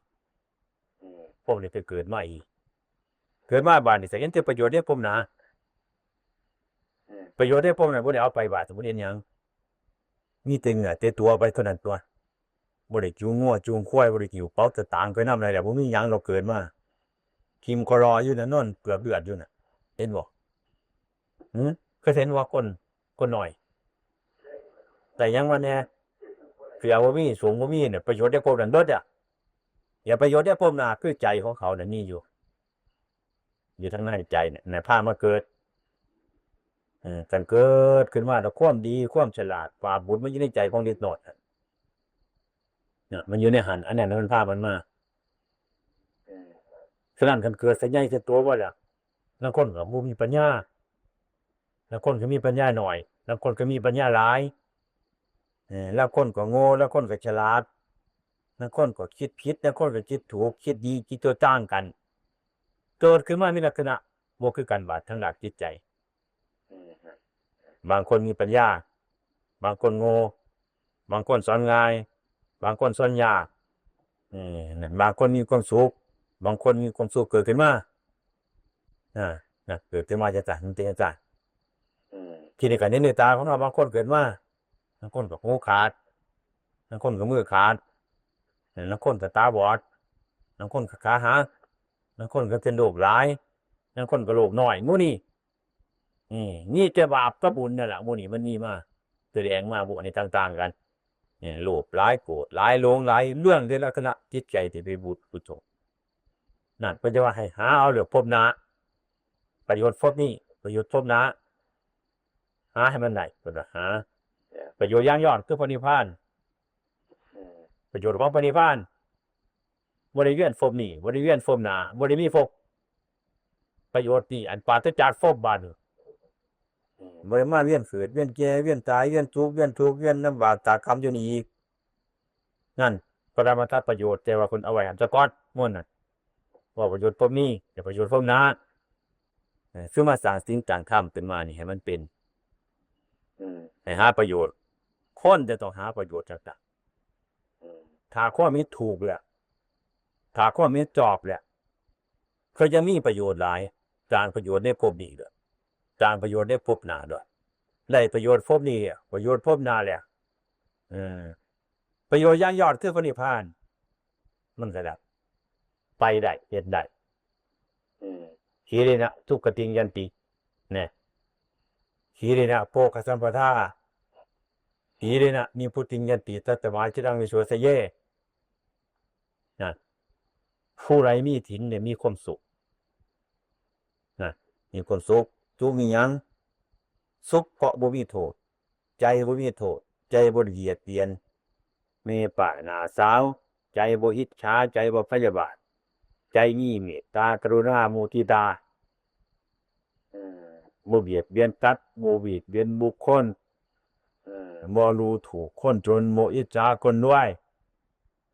อืม พวกนี้ไปเกิดมาอีก เกิดมาบาดนี้สิเห็นแต่ประโยชน์ในภพหน้า อืม ประโยชน์ในภพหน้าบ่ได้เอาไปบาด สมมุติเห็นหยัง มีแต่เนื้อแต่ตัวไปเท่านั้นตั๊ว บ่ได้จูงงัวจูงควาย บ่ได้หิ้วเป๋าสตางค์ไปนำได้แล้ว บ่มีหยังดอกเกิดมา ถิ่มคอรออยู่น่ะ นอนเปือกเลือดอยู่น่ะ เห็นบ่ หึ เคยเห็นว่าคน คนน้อย แต่ยังว่าแน่ เสื้อบ่มี สูงบ่มีเนี่ย ประโยชน์ในภพนั้นเบิดอะ อย่าประโยชน์ในภพหน้า คือใจของเขาน่ะมีอยู่ อยู่ทางในใจเนี่ย น่ะพามาเกิด เออ คันเกิดขึ้นมาแล้วความดี ความฉลาด บาปบุญมันอยู่ในใจของเด็กน้อยน่ะ เนี่ย มันอยู่ในหั้น อันนั้นมันพามันมา อืม ฉะนั้นคันเกิดซะใหญ่ซะโตบ่ล่ะ ลางคนก็บ่มีปัญญา ลางคนก็มีปัญญาน้อย ลางคนก็มีปัญญาหลาย เออ ลางคนก็โง่ ลางคนก็ฉลาด ลางคนก็คิดผิด ลางคนก็คิดถูก คิดดี คิดชั่วต่างกัน เกิดขึ้นมามีลักษณะบ่คือกันบาดทางด้านจิตใจ อืม บางคนมีปัญญา บางคนโง่ บางคนสอนง่าย บางคนสอนยาก เออ นั่น บางคนมีความสุข บางคนมีความสุขเกิดขึ้นมา อ่า นะ เกิดขึ้นมาจั่งซั้น มันเป็นจั่งซั้น อืม ทีนี้ก็เห็นด้วยตาของเรา บางคนเกิดมา บางคนก็หูขาด บางคนก็มือขาด บางคนก็ตาบอด บางคนก็ขาหัก บางคนก็เป็นโรคหลาย บางคนก็โรคน้อย หมู่นี้ อืม มีแต่บาปกับบุญนั่นล่ะ หมู่นี้มันมีมา แสดงมา พวกนี้ต่างๆกัน เนี่ย โลภหลาย โกรธหลาย หลงหลาย เรื่องในลักษณะจิตใจที่ไปบูดกุศล นั่นเพิ่นจะว่าให้หาเอาเรื่องภพหน้า ประโยชน์ภพนี้ ประโยชน์ภพหน้า หาให้มันได้ เพิ่นว่าหา ประโยชน์อย่างยอดคือพระนิพพาน อืม ประโยชน์ของพระนิพพาน บ่ได้เวียนภพนี้ บ่ได้เวียนภพหน้า บ่ได้มีภพ ประโยชน์นี่ อันปราศจากภพบาดนี้ อืม บ่ได้มาเวียนเกิด เวียนแก่ เวียนตาย เวียนทุกข์ เวียนทุกข์ เวียนนำบาปตากรรมอยู่นี่อีก นั่น ปรมัตถประโยชน์ แต่ว่าเพิ่นเอาไว้หั่นซะก่อน ม่วนน่ะ ว่าประโยชน์ภพนี้ แต่ประโยชน์ภพหน้า เออ คือมาสร้างศีลสร้างธรรมขึ้นมานี่ให้มันเป็น อืม ให้หาประโยชน์ คนจะต้องหาประโยชน์จากนั้น อืม ถ้าความเห็นถูกแหละ ถ้าความเห็นชอบแหละ ก็จะมีประโยชน์หลาย สร้างประโยชน์ในภพนี้ด้วย สร้างประโยชน์ในภพหน้าด้วย ได้ประโยชน์ภพนี้ ประโยชน์ภพหน้าแหละ เออ ประโยชน์อย่างยอดคือพระนิพพาน มันก็ได้ ไปได้ เฮ็ดได้ อืม ขีรินะ ทุกขติง ยันติ เนี่ย ขีรินะ โภคสัมปทา ขีเรนะ นิพพุติง ยันติ ตัสมา จิรัง วิโสทะเย นะ ผู้ใดมีศีลเนี่ยมีความสุข นะ มีความสุข สุขอีหยัง สุขเพราะบ่มีโทษ ใจบ่มีโทษ ใจบ่เบียดเบียน แม่ป้าน้าสาว ใจบ่อิจฉา ใจบ่พยาบาท ใจมีเมตตากรุณามุทิตา เอ่อ บ่เบียดเบียนสัตว์ บ่เบียดเบียนบุคคล เอ่อ บ่ดูถูกคนจน บ่อิจฉาคนรวย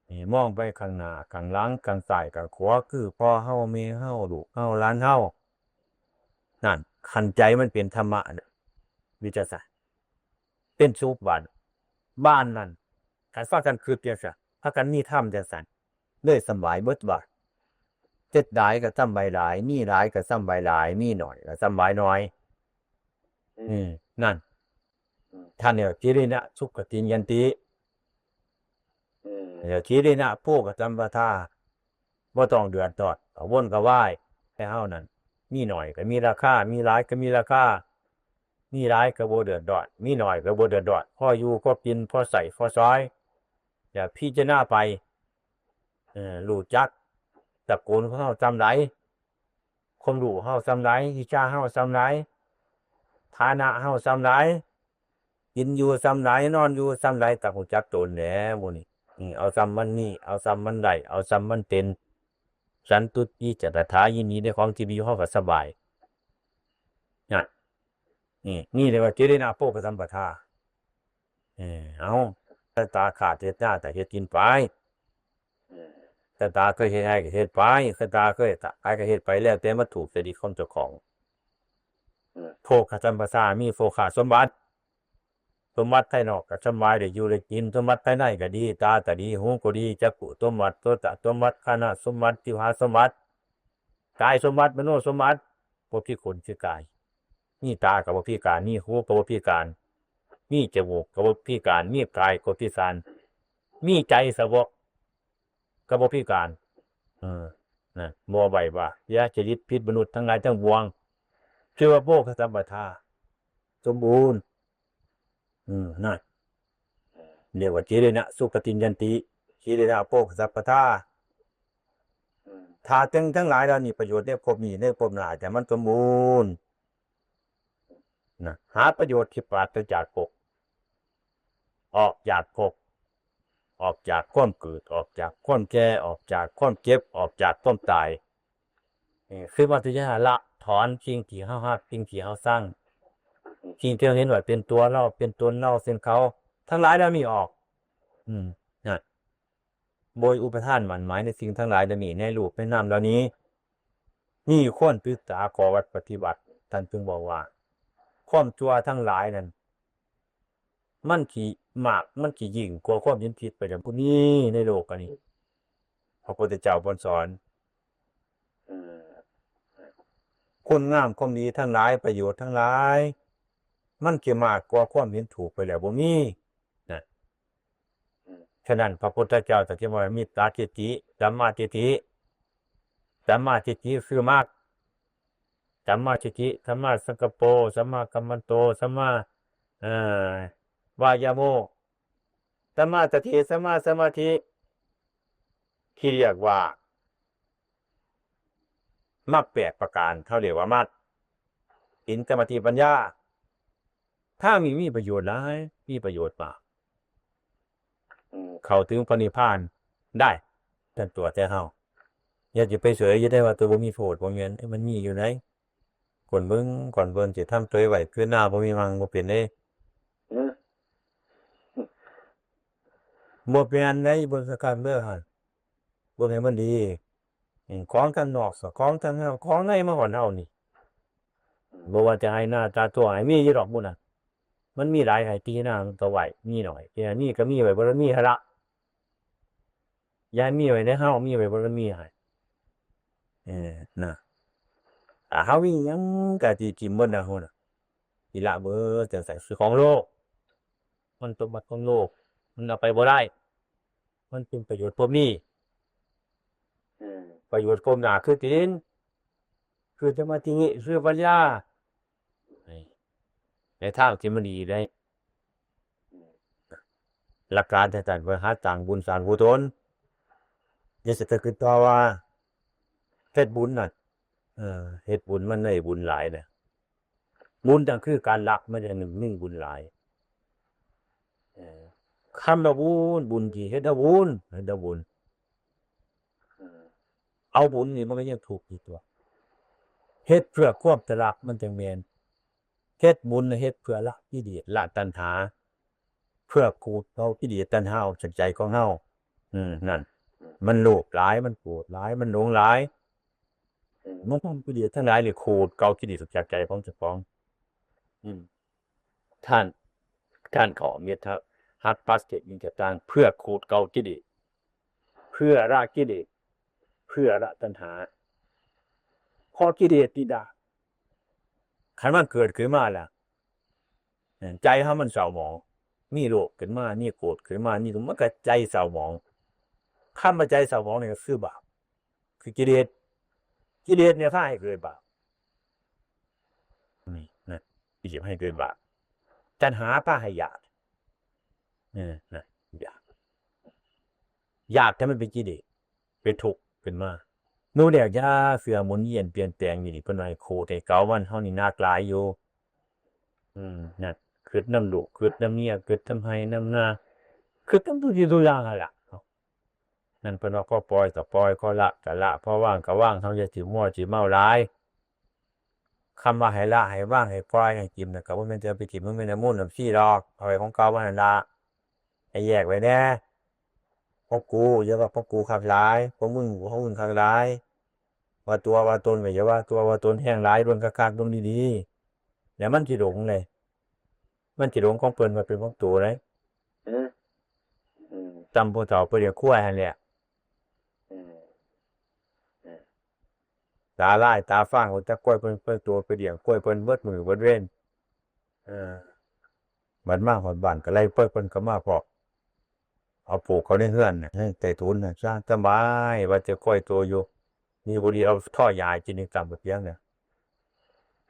นี่มองไปข้างหน้า ข้างหลัง ข้างซ้าย ข้างขวา คือพ่อเฮา แม่เฮา ลูกเฮา หลานเฮา นั่น คันใจมันเป็นธรรมะน่ะ วิจัยซะ เป็นสุขบ้าน บ้านนั่น คันพากันคิดจังซั่น พากันมีธรรมจังซั่น เลยสำบายเบิดบ้าน เฮ็ดหลายก็สำบายหลาย มีหลายก็สำบายหลาย มีน้อยก็สำบายน้อย อืม อืม นั่น อืม ท่านเนี่ย กิรินะ สุขติง ยันติ อืม เดี๋ยว กิรินะ โภคสัมปทา บ่ต้องเดือดร้อน กระวนกระวาย แต่เฮานั่น มีน้อยก็มีราคา มีหลายก็มีราคา มีหลายก็บ่เดือดร้อน มีน้อยก็บ่เดือดร้อน พออยู่พอกิน พอใช้พอสอย อย่าพิจารณาไป เอ่อ รู้จักตระกูลของเฮาส่ำใด ความรู้เฮาส่ำใด วิชาเฮาส่ำใด ฐานะเฮาส่ำใด กินอยู่ส่ำใด นอนอยู่ส่ำใด ต้องรู้จักตนแหน่หมู่นี้ อืม เอาส่ำมันมี เอาส่ำมันได้ เอาส่ำมันเป็น สันตุติ จะตถา ยินดีในของที่มีอยู่ เฮาก็สบาย นั่น นี่ นี่เรียกว่า กิรินะ โภคสัมปทา เออ เอา สตาขาดเฮ็ดนา แต่เฮ็ดกินไป เออ สตาเคยเฮ็ดไร่ก็เฮ็ดไป สตาเคยขายก็เฮ็ดไป แล้วแต่มันถูกจริตของเจ้าของ เออ โภคสัมปทา มีโภคสมบัติ สมบัติภายนอกก็สำบาย ได้อยู่ได้กิน สมบัติภายในก็ดี ตาก็ดี หูก็ดี จักขุสมบัติ โสตสมบัติ ฆานะสมบัติ จิวหาสมบัติ กายสมบัติ มโนสมบัติ บ่พิกลพิกาย มีตาก็บ่พิการ มีหูก็บ่พิการ มีจมูกก็บ่พิการ มีกายก็พิการ มีใจสะบกก็บ่พิการ เออ นะ บ่ใบ้ว่า อย่าจริตผิดมนุษย์ทั้งหลายทั้งปวง ชื่อว่าโภคสัมปทา สมบูรณ์ อืม นั่น เรียกว่า กิรินะ สุขติง ยันติ กิรินะ โภคสัมปทา อืม ถ้าสิ่งทั้งหลายเหล่านี้ ประโยชน์ในภพนี้ ในภพหน้า แต่มันสมบูรณ์ นะ หาประโยชน์ที่ปราศจากภพ ออกจากภพ ออกจากความเกิด ออกจากความแก่ ออกจากความเจ็บ ออกจากความตาย เอ่อ คือว่าจะละถอนสิ่งที่เฮาฮัก สิ่งที่เฮาชัง สิ่งที่เฮาเห็นว่าเป็นตัวเรา เป็นตนเรา เป็นเขา ทั้งหลายเหล่านี้ออก อืม นะ บ่อุปทานหมั่นหมายในสิ่งทั้งหลายเหล่านี้ ในรูปในนามเหล่านี้ นี่ควรศึกษาข้อวัดปฏิบัติ ท่านจึงบอกว่า ความชั่วทั้งหลายนั้น มันขี้มาก มันขี้ยิ่งกว่าความเห็นผิดไปแล้ว บ่มีในโลกอันนี้ พระพุทธเจ้าเพิ่นสอน เอ่อ คุณงามความดีทั้งหลาย ประโยชน์ทั้งหลาย มันขี้มากกว่าความเห็นถูกไปแล้ว บ่มี นะ ฉะนั้นพระพุทธเจ้าตรัสว่า มิจฉาทิฏฐิ สัมมาทิฏฐิ สัมมาทิฏฐิคือมรรค สัมมาทิฏฐิ สัมมาสังกัปโป สัมมากัมมันโต สัมมา เอ่อ วายาโม สัมมาสติ สัมมาสมาธิ ที่เรียกว่า มรรคแปดประการ เขาเรียกว่ามรรค ศีล สมาธิ ปัญญา ทางนี้มีประโยชน์หลาย มีประโยชน์มาก อืม เข้าถึงพระนิพพานได้ แต่ตัวแต่เฮา อย่าจะไปเสยอยู่ได้ว่าตัวบ่มีโทษ บ่แม่น เอ้ย มันมีอยู่ไหน คนเบิ่ง ก่อนเบิ่งสิทำตัวไว้ คือหน้าบ่มีมังบ่เป็นเด้ อืม บ่แม่นเด้ เบิ่งซะก่อนเด้อหั่น เบิ่งให้มันดี อืม ของทางนอกซะ ของทางเฮา ของในมาฮอดเฮานี่ บ่ว่าจะให้หน้าตาตัวให้มีอยู่ดอกหมู่นั้น มันมีหลายให้ตีหน้ามันก็ไหว มีหน่อย ที่ให้มีก็มีไว้บ่ทันมีหั่นละ อย่าให้มีไว้ในเฮา มีไว้บ่ทันมีให้ เออ นะ ถ้าเฮามีหยังก็สิกินเบิดนะ หั่นน่ะ สิละเบิดจังซั่น คือของโลก มันสมบัติของโลก มันเอาไปบ่ได้ มันเป็นประโยชน์บ่มี อืม ประโยชน์ก้มหน้าคือศีล คือสมาธิ คือปัญญา นี่ ในทางที่มันดีได้ อืม หลักการจั่งซั้น เพิ่นหาสร้างบุญสร้างกุศล เดี๋ยวสิไปคิดต่อว่า เฮ็ดบุญนั่น เออ เฮ็ดบุญมันได้บุญหลายเนี่ย บุญนั่นคือการละ มันจะมีบุญหลาย เออ คำว่าบุญ บุญที่เฮ็ดเอาบุญ เฮ็ดเอาบุญ เออ เอาบุญนี่มันก็ยังถูกอยู่ตัว เฮ็ดเพื่อความตะละมันจั่งแม่น เฮ็ดบุญน่ะเฮ็ดเพื่อละกิเลส ละตัณหา เพื่อขูดเกลากิเลสตัณหาออกจากใจของเฮา อืม นั่น มันโลภหลาย มันโกรธหลาย มันหลงหลาย อืม มันทำกิเลสทั้งหลายนี่ขูดเกลากิเลสออกจากใจของเจ้าของ อืม ท่าน ท่านขอเมตตาหักปลาสติกยิงกระตัง เพื่อขูดเกลากิเลส เพื่อละกิเลส เพื่อละตัณหา เพราะกิเลสนี่นะ คันมันเกิดขึ้นมาแล้ว ใจเฮามันเศร้าหมอง มีโลภขึ้นมา มีโกรธขึ้นมา นี่มันก็ใจเศร้าหมอง คำว่าใจเศร้าหมองนี่ก็คือบาป คือกิเลส กิเลสเนี่ยพาให้เกิดบาป นี่นะ กิเลสให้เกิดบาป ตัณหาพาให้อยาก เออ นะ อยาก อยากให้มันเป็นกิเลส เป็นทุกข์ขึ้นมา หมู่แล้วอย่าเชื่อ หมุนเวียนเปลี่ยนแปลงอยู่นี่ เพิ่นว่าให้ขูดให้เกลามัน เฮานี่หนักหลายอยู่ อืม นั่น คิดนำลูก คิดนำเมีย คิดนำไฮ่นำนา คิดนำทุกสิ่งทุกอย่างนั่นล่ะ นั่นเพิ่นว่า พอปล่อยก็ปล่อย พอละก็ละ พอวางก็วาง เฮาอย่าสิมัวสิเมาหลาย คำว่าให้ละให้วางให้ปล่อยให้ถิ่มน่ะ ก็บ่แม่นจะไปถิ่ม มันแม่นน้ำมูลน้ำชีดอก เอาไว้ของเก่ามันนั่นล่ะ ให้แยกไว้แหน่ ของกู อย่าว่าของกูคักหลาย ของมึง ของมึงคักหลาย ว่าตัวว่าตนก็อย่าว่าตัวว่าตนแฮงหลาย เบิ่งคักๆ เบิ่งดีๆ แล้วมันสิหลงเลย มันสิหลงของเพิ่นว่าเป็นของตัวเลย อืม อืม จำผู้เฒ่าไปเลี้ยงควายหั่นแหละ อืม อืม ตาลายตาฟาง จักควายเพิ่น เพิ่นตัวไปเลี้ยงควายเพิ่นเบิดมื้อเบิดเวร เออ บัดมาฮอดบ้านก็ไล่ควายเพิ่นเข้ามาพร้อม เอาผูกเขาในเฮือนน่ะ ให้ไต้ถุนน่ะซะ สบาย ว่าแต่ควายตัวอยู่ มีบ่ดีเอาท่อยาให้กินนี่ตามไปเพียงเนี่ย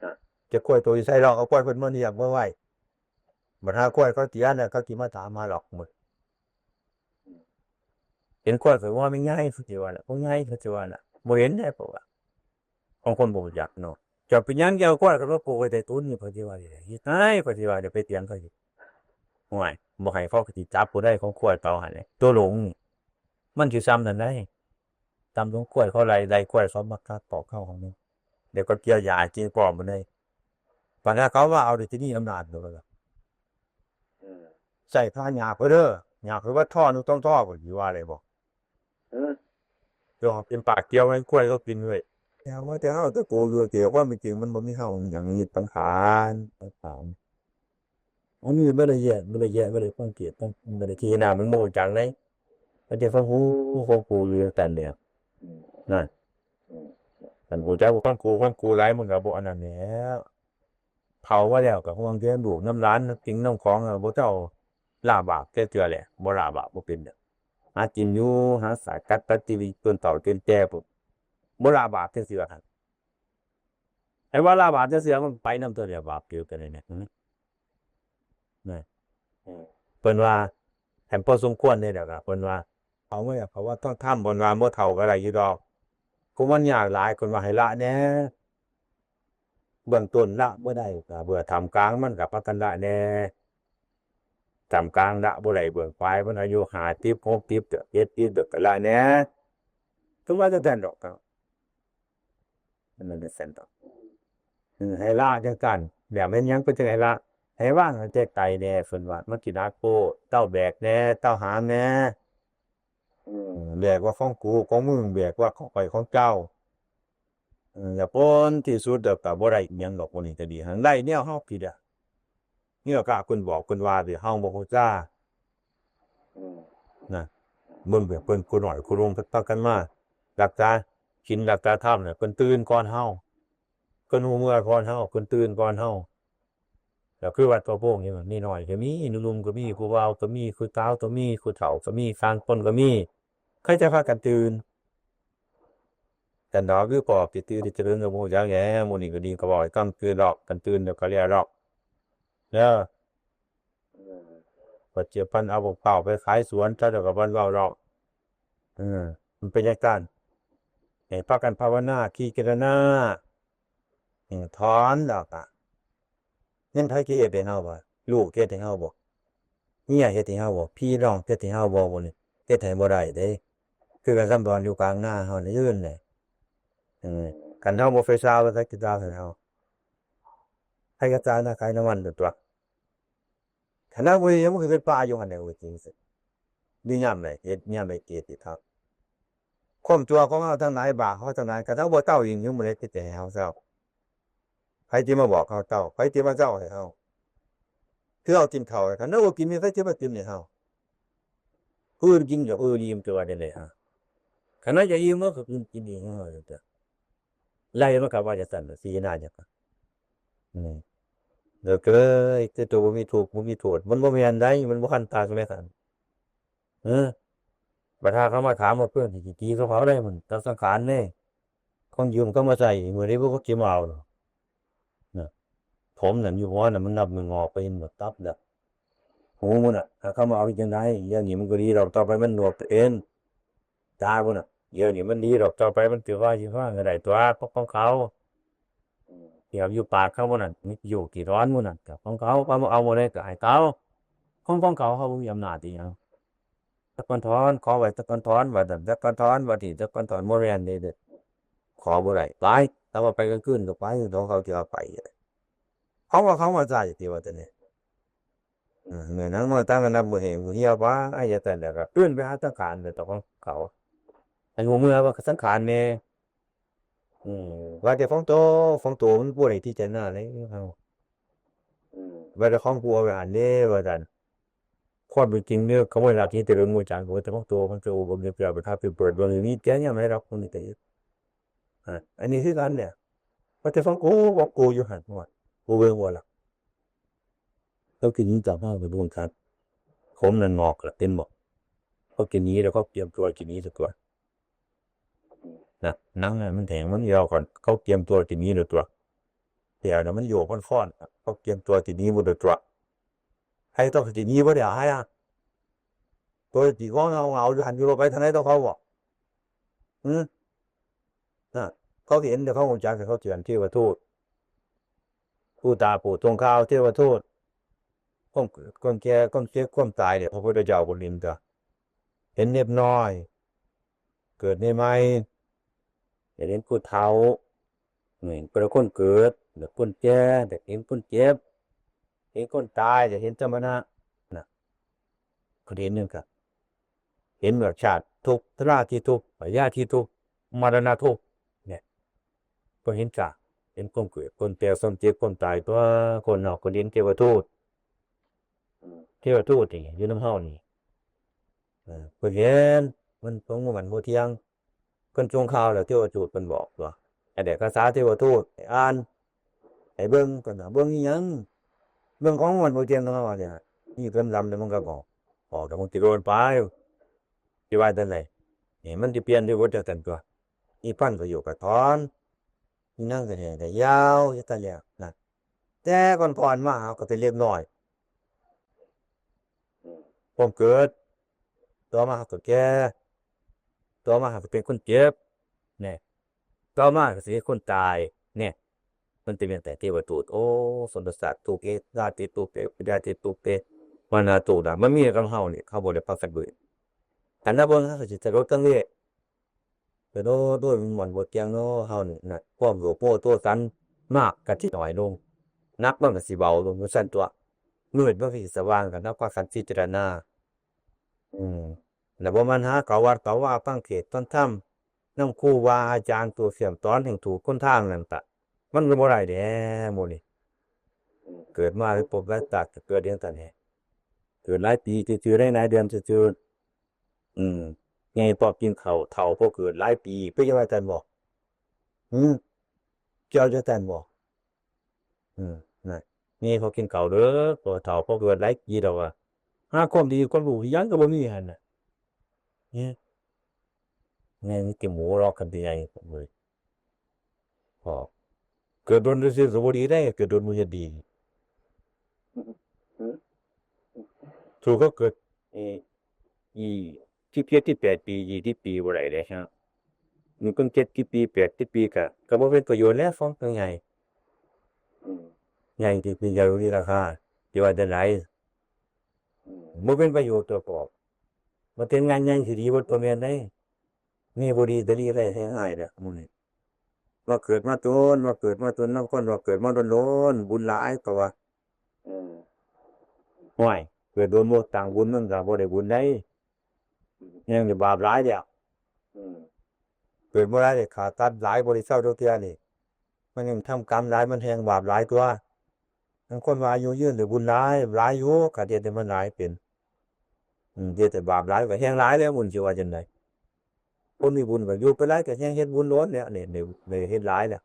ฮะ แต่ควายตัวอยู่ไสดอก เอาควายเพิ่นมาเลี้ยงมาไว้ บัดหาควายเขาเสียน่ะ เขาสิมาถามหาดอกมื้อ เห็นควายก็ว่าไม่ง่าย เขาสิว่าน่ะ บ่ง่าย เขาสิว่าน่ะ บ่เห็นได้ เพราะว่า ของคนบ่รู้จักเนาะ เจ้าเป็นหยังเจ้าควายก็มาผูกไว้ใต้ถุนนี่ เพิ่นสิว่าเฮ็ดให้ เพิ่นสิว่า เดี๋ยวไปเถียงเขาอีก ห่วย บ่ให้เขาก็สิจับผู้ใดของควายเขาหั่นแหละ ตัวหลงนี่ มันสิส่ำนั่นใด ส่ำหลงควายเขาไล่ ไล่ควายเขามากัดปอกเข้าของนี่ เดี๋ยวก็เกี่ยวยากินพร้อมหมดเลย ปานนั้นเขาว่าเอาเดี๋ยวที่นี่อำนาจเด้อ อืม ใส่ผ้าหยาบไปเด้อ หยาบไปว่าท่อนึงต้องท่อ เพิ่นสิว่าอะไรบ่ อืม เดี๋ยวเป็นปากเกี่ยวให้ควายเขากินเว้ย แต่ว่าแต่เฮาตะโกนอยู่ แต่ความเป็นจริงมันบ่มีเฮาหยังยึดสังขาร สังขาร อันนี้บ่ได้แยก บ่ได้แยก บ่ได้สังเกต บ่ได้พิจารณา มันบ่รู้จักเลย มันจะฟังหูฟังหูอยู่จั่งซั้นเด้อ อืม นั่น อืม คันรู้จักว่าฟังกู ฟังกูหลาย มันก็บ่อันนั้นแหล้ว เฒ่ามาแล้วก็ห่วงแต่ลูกนำหลาน นำสิ่งนำของ บ่เจ้าละบาปจักเทื่อแหละ บ่ละบาปบ่เป็นเด้อ หากินอยู่ หาสายกัดตัดชีวิตจนเฒ่าจนแก่พุ้น บ่ละบาปจักเทื่อหั่น ไอ้ว่าละบาปจักเทื่อ มันไปนำตัวเดียว บาปเดียวกันเลยเนี่ย นะ อืม เพิ่นว่า แถมพอสมควรเลยเด้อครับ เพิ่นว่า เอาไว้อะ เพราะว่าต้องทำ เพิ่นว่า บ่เฒ่าก็ได้อยู่ดอก ผู้มันยากหลาย เพิ่นว่าให้ละแหน่ เบื้องต้นละบ่ได้ ก็เบื้องท่ามกลางมันก็พากันละแหน่ ท่ามกลางละบ่ได้ เบื้องปลายมันอายุห้าสิบ หกสิบ เจ็ดสิบ ก็ละแหน่ เพิ่นว่าจั่งซั้นดอกครับ อันนั้นจั่งซั้นดอก อืม ให้ละจั่งซั้น แบบแม่นหยังเพิ่นจั่งให้ละ ให้วางให้แต่ไกลแหน่ เพิ่นว่า มันสิหนักโพด เจ้าแบกแหน่ เจ้าหามแหน่ อืม แบกว่าของกู ของมึง แบกว่าของข้อย ของเจ้า เออ แล้วผลที่สุดแล้วก็บ่ได้อิหยังดอก พวกนี้ก็ดี หั้นได้แนวเฮาผิดอะ นี่ก็เพิ่นบอกเพิ่นว่าสิ เฮาบ่ฮู้จ้า อืม นะ เบิ่งแบบเพิ่นผู้น้อยผู้หลวงพากันมารักษาศีลรักษาธรรมเนี่ย เพิ่นตื่นก่อนเฮา เพิ่นฮู้เมื่อก่อนเฮา เพิ่นตื่นก่อนเฮา แล้วคือวัดป่าโป่งนี่ มีน้อยก็มี หนุ่มๆก็มี ผู้บ่าวก็มี ผู้สาวก็มี ผู้เฒ่าก็มี ต่างคนก็มี ใครจะพากันตื่น แต่ดอกคือปอบสิตื่นสิเจริญก็บ่รู้จักแหละ หมู่นี้ก็ดีก็บอกให้กำตื่นดอก กันตื่นเดี๋ยวก็แล้วดอก เด้อ อืม ปัจจุบันเอาบักพร้าวไปขายสวน ซะแล้วก็บ่เว้าดอก เออ มันเป็นจั่งซั้น ให้พากันภาวนา พิจารณา เออ ถอนแล้วก็ ยังไผสิเฮ็ดให้เฮาบ่ ลูกเฮ็ดให้เฮาบ่ เมียเฮ็ดให้เฮาบ่ พี่น้องเฮ็ดให้เฮาบ่ บ่นี่ เฮ็ดให้บ่ได้เด้ คือกันกับตอนอยู่กลางนาเฮานี่ อื่นเลย เออ คันเฮาบ่ไปซาว ไผสิซาวให้เฮา ไผก็ซาวนาขายน้ำมันโลดตั่ว คันเฮาบ่เฮ็ด มันก็เป็นป่าอยู่หั่นแหละ ว่าจริงๆ นี่ยามใดเฮ็ด ยามใดเฮ็ดสิครับ ความชั่วของเฮาทั้งหลาย บาปเฮาทั้งหลาย คันเฮาบ่เซาอีก ยังบ่ได้สิให้เฮาเซา ไผสิมาบอกเฮาเซา ไผสิมาเซาให้เฮา คือเฮากินข้าว คันเฮาบ่กิน มีไผสิมากินให้เฮา ผู้อื่นกินก็ผู้อื่นอิ่ม ตัวเดียวเลยฮะ คันเฮาอยากอิ่ม เฮาก็กิน กินเองเฮา ไล่มันก็ว่าจั่งซั้นล่ะ สิหน้าหยัง อืม แล้วก็เลย แต่ตัวบ่มีทุกข์บ่มีโทษ มันบ่แม่นใด๋ มันบ่คันตาแม่นซั่น เออ บัดหาเขามาถามว่าเพิ่นสิตีกับเขาได้ มันตัดสังขารเด้ ของยืมเขามาใช้ มื้อใด๋พวกเขาสิมาเอาดอก นะ ผมนั่นอยู่หัวน่ะ มันนับมื้องอกไปเห็นหมดตับแล้ว หูมันน่ะ ถ้าเขามาเอาอีกจั่งใด๋ เดี๋ยวนี้มันก็ดีดอก ต่อไปมันหนวกเอง ตาพุ่นน่ะ เดี๋ยวนี้มันดีดอก ต่อไปมันสิว่าสิฟังก็ได้ตัว ของเขา เดี๋ยวอยู่ปากเขาพุ่นน่ะ มีอยู่กี่ร้อนพุ่นน่ะ ก็ของเขา เขาเอาบ่ได้ก็ให้เขา ของ ของเขา เขาบ่มีอำนาจอีหยัง แต่ก่อนถอน ขอไว้แต่ก่อนถอน ว่าซั่น แต่ก่อนถอน ว่านี่ แต่ก่อนถอน บ่แม่นเด้ ขอบ่ได้ ไป แต่ว่าไปกลางคืนก็ไป ของเขาสิเอาไป ของว่าเขามาใช้ติว่าแต่นี่ อืม มื้อนั้นมาตั้งนับมื้อแห่งมื้อเหี่ยว ว่า อ้าย จั่งซั่นแล้วก็เอิ้นไปหาทางการ แล้วแต่ของเขา ให้ฮู้เมือว่าสังขารแน่ อืม ว่าแต่ของโต ของโตมันบ่ได้พิจารณาเลยเฮา อืม ว่าแต่ของผู้เอาไว้หั่นเด้ ว่าซั่น ความเป็นจริงเนี่ย เขาบ่ได้รับที่เจริญงวดจาง เขาแต่ของโต ของโตบ่มีเปรียบ ถ้าไปเปิดเบิ่ง มีแต่ยามใด๋ดอก คนนี้ก็ อ่า อันนี้คือกันเนี่ย ว่าแต่ของกู ของกูอยู่หั่น ว่า กูเบิ่งบ่ล่ะ เขากินจากห้างไปบุญครับ ผมนั่นงอกละ เห็นบ่ เขากินนี้แล้วเขาเตรียมตัวกินนี้ซะก่อน นะ หนังน่ะมันแห้งมันเหี่ยวก่อน เขาเตรียมตัวกินนี้แล้วตัว แถวน่ะมันโยกมันฟ้อน เขาเตรียมตัวกินนี้หมดแล้วตัว ให้ต้องกินนี้บ่ได้ให้อ่ะ ตัวสิงอเงาๆ อยู่หั่นอยู่ ไปทางใด๋ต้องเขาบ่ อืม น่ะ เขาเห็นแต่เขารู้จัก แต่เขาเตือนเทวทูต ผู้ตาผู้ทรงข่าวเทวทูต ความเกิด ความแก่ ความเจ็บ ความตายเนี่ย พระพุทธเจ้าบ่เห็นตัว เห็นเด็กน้อย เกิดใหม่ๆ เห็นผู้เฒ่า นี่ เป็นคนเกิด แล้วคนแก่ แต่เห็นคนเจ็บ เห็นคนตาย แต่เห็นสมณะ น่ะ ก็เห็นหนึ่งครับ เห็นแบบชาติทุกข์ ชราที่ทุกข์ พยาธิทุกข์ มรณะทุกข์ เนี่ย ก็เห็นกะ เห็นคนเกิด คนแก่ คนเจ็บ คนตาย ตัวคนนอกก็เห็นเทวทูต เทวทูตนี่อยู่นำเฮานี่ เออ เพิ่นเห็น มันของมันบ่เที่ยง เพิ่นส่งข่าวแล้ว เทวทูตเพิ่นบอกว่า ให้ได้คาถาเทวทูตให้อ่าน ให้เบิ่ง เพิ่นว่า เบิ่งอีหยัง เบิ่งของมันบ่เที่ยงเนาะ ว่าเนี่ย นี่เพิ่นลำแล้วมันก็บอก บอกแล้วมันสิโดนไป สิว่าจั่งใด๋ นี่มันสิเปลี่ยนอยู่บ่จักซั่นตัว อีพันก็อยู่ก็ถอน อีนั่นก็เนี่ยก็ยาวอยู่ซั่นแหล้วนะ แต่ก่อนๆ มาเฮาก็เป็นเด็กน้อย ความเกิด ต่อมาเฮาก็แก่ ต่อมาเฮาก็เป็นคนเจ็บ แน่ ต่อมาก็สิเป็นคนตาย แน่ มันสิเป็นแต่เทวทูต โอ้ สรรพสัตว์ทุกข์เอ ชาติทุกข์เอ พยาธิทุกข์เอ มรณะทุกข์นะ มันมีกับเฮานี่ เขาบ่ได้พักกันเบิ่ง คันนับเบิ่งเฮาก็สิสลดกังเวท ไปโดน โดนมันบ่เที่ยงเนาะ เฮานี่นะ ความโลภโมโทสันมากก็สิน้อยลง หนักมันก็สิเบาลงอยู่ซั่นตัว มืดมันก็สิสว่างกันนะ พากันพิจารณา อืม แล้วบ่มันหาเข้าวัดเข้าวาฟังเทศน์ฟังธรรมนำครูบาอาจารย์ผู้เสี่ยมสอนแห่งถูกหนทางนั่นตะ มันก็บ่ได้แหละหมู่นี่ เกิดมาเป็นภพหลายชาติก็เกิดอย่างซั่นแหละ เกิดหลายปีซื่อๆ ได้หลายเดือนซื่อๆ อืม ไงพอกินข้าว เฒ่าพอเกิดหลายปี เป็นจั่งซั่นบ่ อืม เจ้าจั่งซั่นบ่ อืม นั่น ไงพอกินข้าวเด้อ พอเฒ่าพอเกิดหลายปีแล้วอะ หาความดีความรู้อิหยังก็บ่มีหั่นน่ะ เนี่ย ไงมีแต่หมูหลอกกันที่ไงเว้ย พอเกิดโดนซื่อๆ ก็บ่ดีได้ เกิดโดนบ่เฮ็ดดี อืม สู่เขาเกิด อี อี สิบเจ็ด สิบแปด ปี ยี่สิบ ปีบ่ได้เด้ฮะ มันเพิ่ง เจ็ดสิบ ปี แปดสิบ ปี ก็ ก็บ่เป็นประโยชน์แล้ว ของตัวใหญ่ อืม ใหญ่ที่เป็นใหญ่ที่ราคา ที่ว่าจะไหน อืม บ่เป็นประโยชน์ตัวปอบ มันเป็นงานใหญ่ที่ดีบ่ตัวแม่นได้ นี่บ่ดีแต่ดีได้แท้อ้ายเด้อ มื้อนี้ ว่าเกิดมาโดน ว่าเกิดมาโดน นำคนว่าเกิดมาโดนๆ บุญหลาย ก็ว่า อืม ห้วย เกิดโดนบ่ตั้งบุญมันก็บ่ได้บุญได้ อืม ยังได้บาปหลายแล้ว อืม เกิดบ่ได้ได้ฆ่าตัดหลาย บ่ได้เซาจักเทื่อนี่ มันยังทำกรรมหลาย มันแฮงบาปหลายตัว บางคนว่าอายุยืนได้บุญหลาย หลายอยู่ ก็เฮ็ดให้มันหลายเป็น อืม เฮ็ดให้บาปหลาย ก็แฮงหลายแล้ว บุญสิว่าจั่งใด คนมีบุญก็อยู่ไปหลาย ก็แฮงเฮ็ดบุญล้นแล้ว นี่ นี่ นี่เฮ็ดหลายแล้ว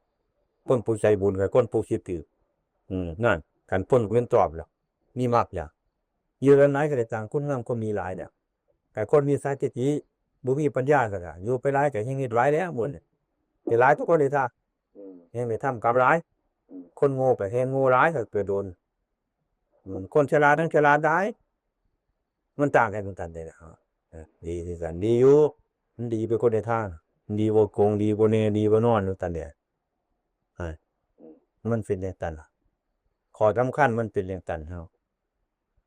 คนผู้ใส่บุญกับคนผู้คิดถือ อืม นั่น คันคนเป็นตอบแล้ว มีมากอย่าง อยู่กันหลายก็ได้ต่างคนงามคนมีหลายเนี่ย แต่คนมีสายทิฏฐิ บ่มีปัญญาก็ได้ อยู่ไปหลายก็แฮงเฮ็ดหลายแล้ว บุญเนี่ย เฮ็ดหลายทุกคนเลยท่า อืม แฮงได้ทำกรรมหลาย อืม คนโง่ก็แฮงโง่หลาย ก็เกิดโดน อืม คนฉลาดทั้งฉลาดหลาย มันต่างกันเหมือนกันเลยนะครับ เออ ดีคือกัน ดีอยู่ มันดีไปคนละทาง ดีบ่โกง ดีบ่แน่ ดีบ่นอนอยู่ตันเนี่ย อ่า มันเป็นอย่างนั้นล่ะ ข้อสำคัญมันเป็นอย่างนั้นเฮา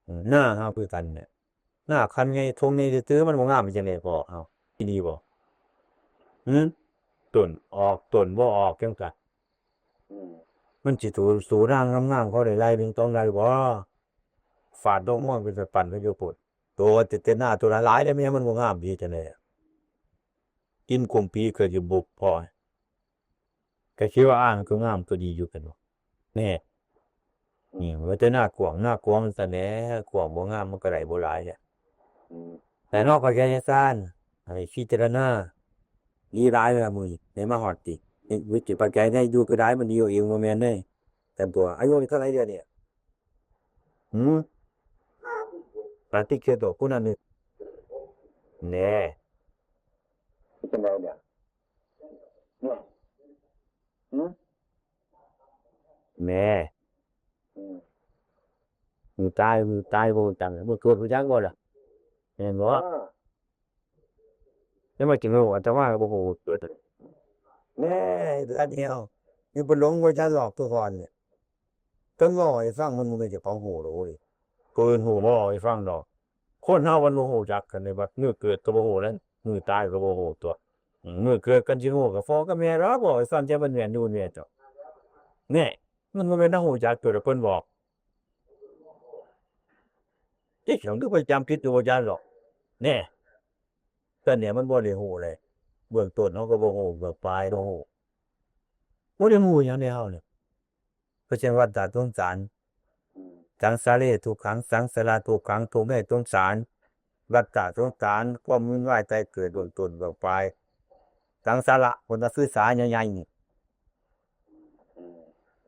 อืม หน้าเฮาคือกันเนี่ย หน้าคันไง ทงไงซื่อๆ มันบ่งามเป็นจังได๋พอเฮา อีหลีบ่ หือ ต้นออก ต้นบ่ออกจังซั่น อืม มันสิสู้ สู้นางงามๆ เขาได้ไร่หนึ่งต้องได้บ่ ฟาดดอกม่วงเป็นปั่นๆ เขาอยู่พุ้น โตแต่ แต่หน้าตัวละหลายได้แม่ มันบ่งามดีจังได๋อะ กินกุมปีเกิดอยู่บุกพอ ก็คิดว่าอ้างก็งามก็ดีอยู่กันบ่ แน่ นี่ว่าแต่หน้ากว้าง หน้ากว้างซั่นแหละ กว้างบ่งามมันก็ได้บ่หลายแหละ อืม แต่นอกก็แค่ซั่น ให้พิจารณา ดีหลายเวลามื้อนี้ได้มาฮอดติ เฮ็ดวิจิตรปัจจัยได้อยู่ก็ได้ มันดีเอาเองบ่แม่นเด้ แต่ตัวอายุเท่าไหร่เดี๋ยวนี้ หือ ปาติเกโตะผู้นั้นนี่ แน่ เป็นไงเนี่ย เนี่ย หือ แน่ อืม มือตาย มือตายบ่ฮู้จัก มือเกิดฮู้จักบ่ล่ะ แม่นบ่ อ่า แล้วมากินโลกอาตมาก็บ่ฮู้ แน่ อันเดียว มีบ่หลงบ่จักหลอกตัวก่อนเนี่ย เพิ่นเว้าให้ฟัง มันบ่แม่นเจ้าของฮู้ดอกเว้ย ผู้อื่นฮู้บ่เว้าให้ฟังดอก คนเฮามันบ่ฮู้จักกันเลย บัดมื้อเกิดก็บ่ฮู้แล้ว มื้อตายก็บ่ฮู้ตัว อืม มื้อเกิดกันสิฮู้ก็พ่อกับแม่ดอก เว้าให้ฟัง จักมันแม่นหรือบ่แม่นดอก แน่ มันบ่แม่นเฮาฮู้จักตัวเพิ่นบอก เอ๊ะ เฮาคือไปจำผิดตัวบ่จักดอก แน่ แต่เนี่ยมันบ่ได้ฮู้เลย เบื้องต้นเฮาก็บ่ฮู้ เบื้องปลายบ่ฮู้ บ่ได้ฮู้หยังเลยเฮาเนี่ย เพราะฉะนั้นวัฏฏะสงสาร สังสาเรทุกขัง สังสาราทุกขัง ทุกข์ในสงสาร วัฏฏะสงสาร ความวุ่นวายตายเกิดเบื้องต้นเบื้องปลาย สังสาระ คนละคือสาใหญ่ๆ นี่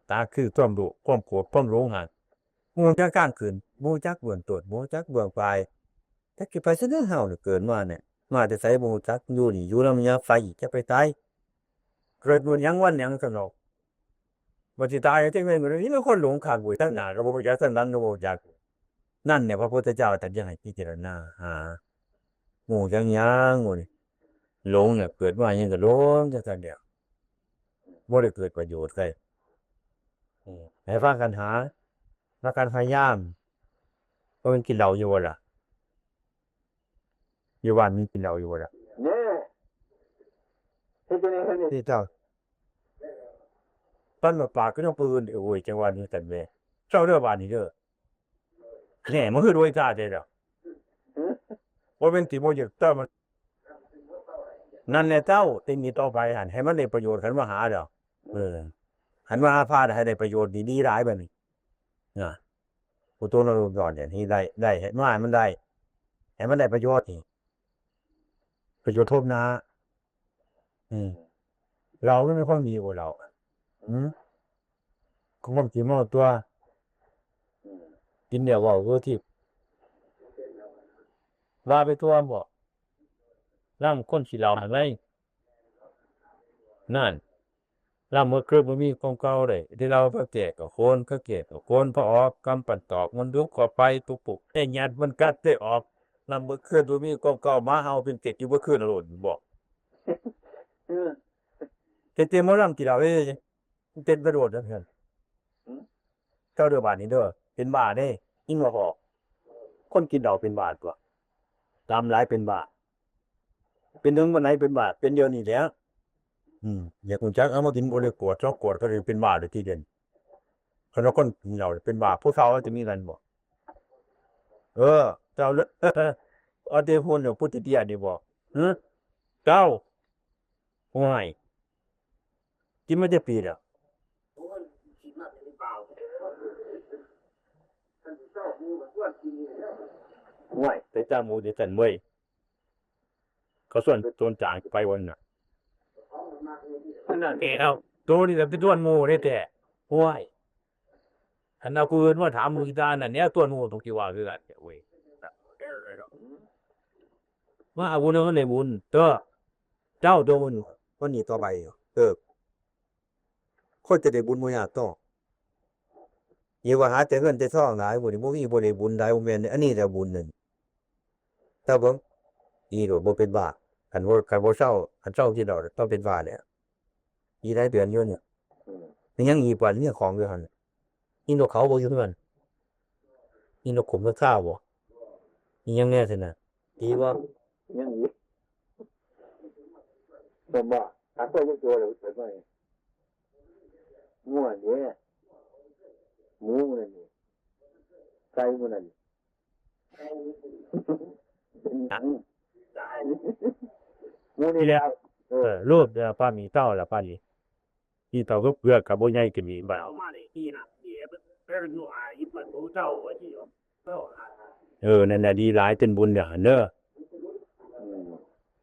ตาคือความโลภ ความโกรธ ความหลงหั่น บ่ฮู้จักทางขึ้น บ่ฮู้จักเบื้องต้น บ่ฮู้จักเบื้องปลาย จักสิไปไสเด้อเฮานี่ เกิดมาเนี่ย มาแต่ไสบ่ฮู้จัก อยู่นี่อยู่นำยาไฟ จะไปไส เกิดบุญหยังวันหยังซั่นดอก บัดสิตายจังได๋มื้อนี้ มีแต่คนหลงคักเว้ย ทางหน้าก็บ่ฮู้จัก ทางหลังก็บ่ฮู้จัก นั่นเนี่ยพระพุทธเจ้าท่านยังให้พิจารณาหา หมู่จักหยังหมู่นี่ หลงเนี่ย เกิดมาหยังก็หลงจังซั่นแหละ บ่ได้เกิดประโยชน์ใด อืม ให้พากันหา พากันพยายาม บ่แม่นกินเหล้าอยู่บ่ล่ะ อยู่บ้านมีกินเหล้าอยู่บ่ล่ะ เนี่ย เฮ็ดจังได๋ เฮ็ดจังได๋ นี่เจ้า ปั้นมาปากก็ยังปืน โอ้ย จังหวะนี้กันแม่ เซาเด้อบ้านนี้เด้อ แหน่ มันคือโดยท่าเด้อ หือ บ่แม่นสิบ่อยากเติมมัน นั่นแหละเจ้า แต่นี้ต่อไปหั่น ให้มันได้ประโยชน์ คันมาหาเด้อ เออ คันมาหาพระให้ได้ประโยชน์ ดีๆ หลายบัดนี้ นะ ผู้ตัวเราหย่อนเนี่ย ที่ได้ ได้ ให้มาให้มันได้ ให้มันได้ประโยชน์นี่ ประโยชน์ทบหน้า อืม เราไม่มีความดีกว่าเรา อืม ความขี้เมาตัว กินเดี๋ยวเว้าคือที่ ว่าไปทั่วบ่ ร่างคนขี้เหล้าหั่นไง นั่น ลำเมื่อคืนบ่มีของเก่าเลย ที่เราพระแก่กับคนพระแก่กับคนพระออกกำปั่นตอกมันดุกเข้าไปปุกปุกได้ยัดมันกัดได้ออก ลำเมื่อคืนบ่มีของเก่ามาเฮาเป็นเจ็ดอยู่เมื่อคืนอรุณบอก เออ เต็มเต็มหมอลำกี่ดาวเอ้ย เต็มกระโดดนะเพื่อน อืม เจ้าเด้อบาดนี้เด้อ เป็นบ้าเด้ ยิ่งมาบอก คนกินเหล้าเป็นบ้าตัว ตามหลายเป็นบ้า เป็นเรื่องวันไหนเป็นบ้า เป็นเดี๋ยวนี้แหละ อืม อยากรู้จักเอามากินบ่ได้กวด สองกวดก็เลยเป็นบ้าเลยทีเดียว คันว่าคนกินเหล้าเป็นบ้า ผู้เฒ่าจะมีกันบ่ เออ เจ้าเลย เอาแต่พูดเนี่ย พูดแต่เดียวนี่บ่ ฮะ เจ้า โอ้ย กินมาจักปีแล้ว โอ้ย ไปตามหมู่เดียวกันเว้ย เขาชวนไปโจรจ๋าไปวันน่ะ นั่นแหละ โตนี่แหละไปชวนหมู่ได้แต่ โอ้ย คันเอาผู้อื่นมาถามหมู่อีตานั่นเนี่ย ชวนหมู่ต้องสิว่าคือกันเว้ย ว่าเอาบุญเอาในบุญ เด้อ เจ้าโดน คนนี้ต่อไป เออ คนจะได้บุญบ่ยากต้อง อย่าว่าหาแต่เงินแต่ทองหลาย บ่ได้ บ่มี บ่ได้บุญหลาย บ่แม่น อันนี้แหละบุญนั่น แต่เบิ่ง อีโดดบ่เป็นบ้า คันบ่ คันบ่เซา คันเซากินเหล้าต้องเป็นบ้าแล้ว อีหลายเดือนอยู่เนี่ย อืม มันยังอีปานเนี่ยของอยู่หั่น อีนกเขาบ่อยู่เฮือน อีนกขมนกข้าวบ่ อีหยังแน่ซั่นน่ะ อีบ่ ยังอี ผมบ่ หาตัวอยู่ตัวเดียวเกิดมาเนี่ย งัวเนี่ย หมูนั่นนี่ ไก่มันนั่น เป็นหยัง หมูนี่แหละ เออ เออ รูปเดียวป้ามีเต้าละป้านี่ ที่เต้าก็เปลือกกับบ่ใหญ่ก็มีบ่เอา เอามาเลยที่น่ะ เดี๋ยวไป ไปอยู่หาอีกประตูเจ้าไว้ที่ เออ นั่นน่ะดีหลาย เป็นบุญเด้อหั่นเด้อ อืม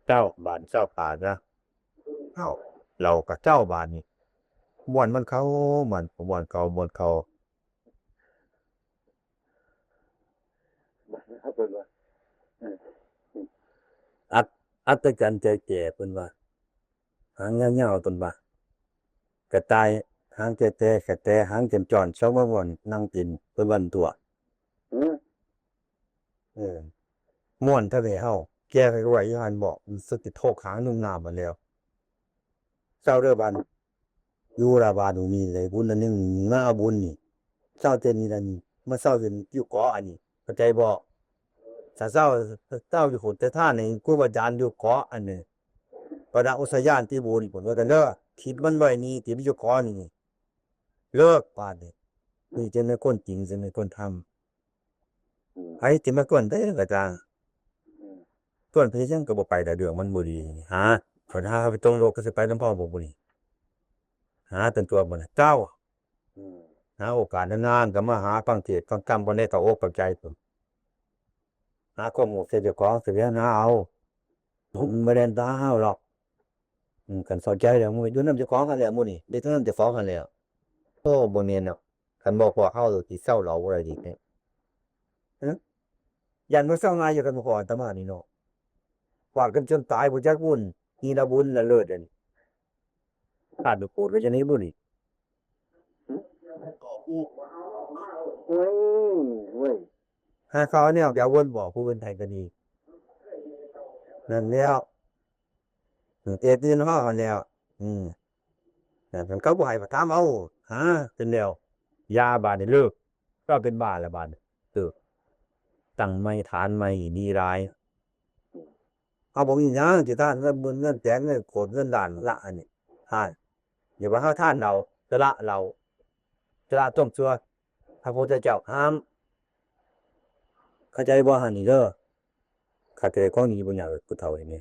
เจ้าบ้านเจ้าป่านะ เจ้า เราก็เจ้าบ้านนี่ ม่วนมันเขา ม่วน ม่วนเขา ม่วนเขา เพิ่นว่า เออ อัศ อัศจรรย์ใจแก่ เพิ่นว่า หางยาวๆ เพิ่นว่า กระต่ายหางแก่ๆ กระแตหางจ้อนๆ เซามาม่วนนั่งกิน เพิ่นว่าตัว อืม เออ ม่วนทะเลเฮา แก่ไปกว่าอยู่หั่นบอก มันสิโทกหางนุ่งน้ำมาแล้ว เซาเด้อบ้าน อยู่ละบ้านหนูมีเลย บุญอันหนึ่ง มาเอาบุญนี่ เซาเต็นนี่ละนี่ มาเซาเต็นอยู่เกาะอันนี้ เข้าใจบ่ ถ้าเซา เซาอยู่โขนแต่ท่านี่ ครูบาอาจารย์อยู่เกาะอันนี้ ประดับอุทยานที่บุญ ผมว่ากันเด้อ ทิพย์มันร้อยนี่ ทิพย์อยู่เกาะนี่ เลิกบ้านนี่ นี่จะเป็นคนจริง จะเป็นคนทำ อืม ไอ้ที่มาก่อนได้กระจ่าง อืม ก่อนไปยังก็บ่ไปแต่เรื่องมันบ่ดี หา คนหาไปตรงโลกก็สิไปนำพ่อบ่บ่ดี หาเป็นตัวบ่นะเจ้า อืม หาโอกาสนานๆ ก็มาหาฟังเทศน์ฟังธรรมบ่ได้เข้าอกเข้าใจผม หาข้อมูลเสร็จเจ้าของเสร็จแล้วหาเอา มันบ่ได้ตาเฮาหรอก อืม คันเข้าใจแล้ว มื้ออยู่นำเจ้าของกันแล้ว มื้อนี้ ได้เท่านั้นเจ้าของกันแล้ว โอ้ บ่แม่นดอก คันบ่พ้อเฮาสิเซาเหล้าบ่ได้อีกเนี่ย ฮะ ย่านบ่เซาง่ายอยู่ คันบ่พ้ออาตมานี่เนาะ ฟาดกันจนตายบ่จักบุญ นี่ละบุญละเลิศอันนี้ ขาดไปโพดไว้จังได๋บุญนี่ โอ้ย เว้ย หาเขาแนวแก้วนบอกผู้อื่นไทยก็ดี นั่นแล้ว เอฟซีเฮาหั่นแหล้ว อืม นั่นเขาบ่ให้ก็ถามเอา หา เป็นแล้ว ยาบาดนี่เลิก ก็เป็นบ้าแล้วบาดนี่ เออ ตั้งใหม่ฐานใหม่ดีหลาย เฮาบ่มีหยังสิทานเงินหมื่นเงินแสนเงินโกดเงินล้านละอันนี้ ทาน อย่าว่าเฮาทานเหล้า สละเหล้า สละต้มซั่ว พระพุทธเจ้าห้าม เข้าใจบ่หั่นนี่เด้อ ข้าแต่ของดีบ่อยากให้ผู้เฒ่าเห็นนี่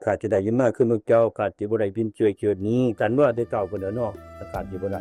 ข้าจะได้ยินมาคือนกเจ้า ข้าจะบ่ได้บินช่วยเกิดนี้ กันว่าแต่เก่าเพิ่นแล้วเนาะ ข้าจะบ่ได้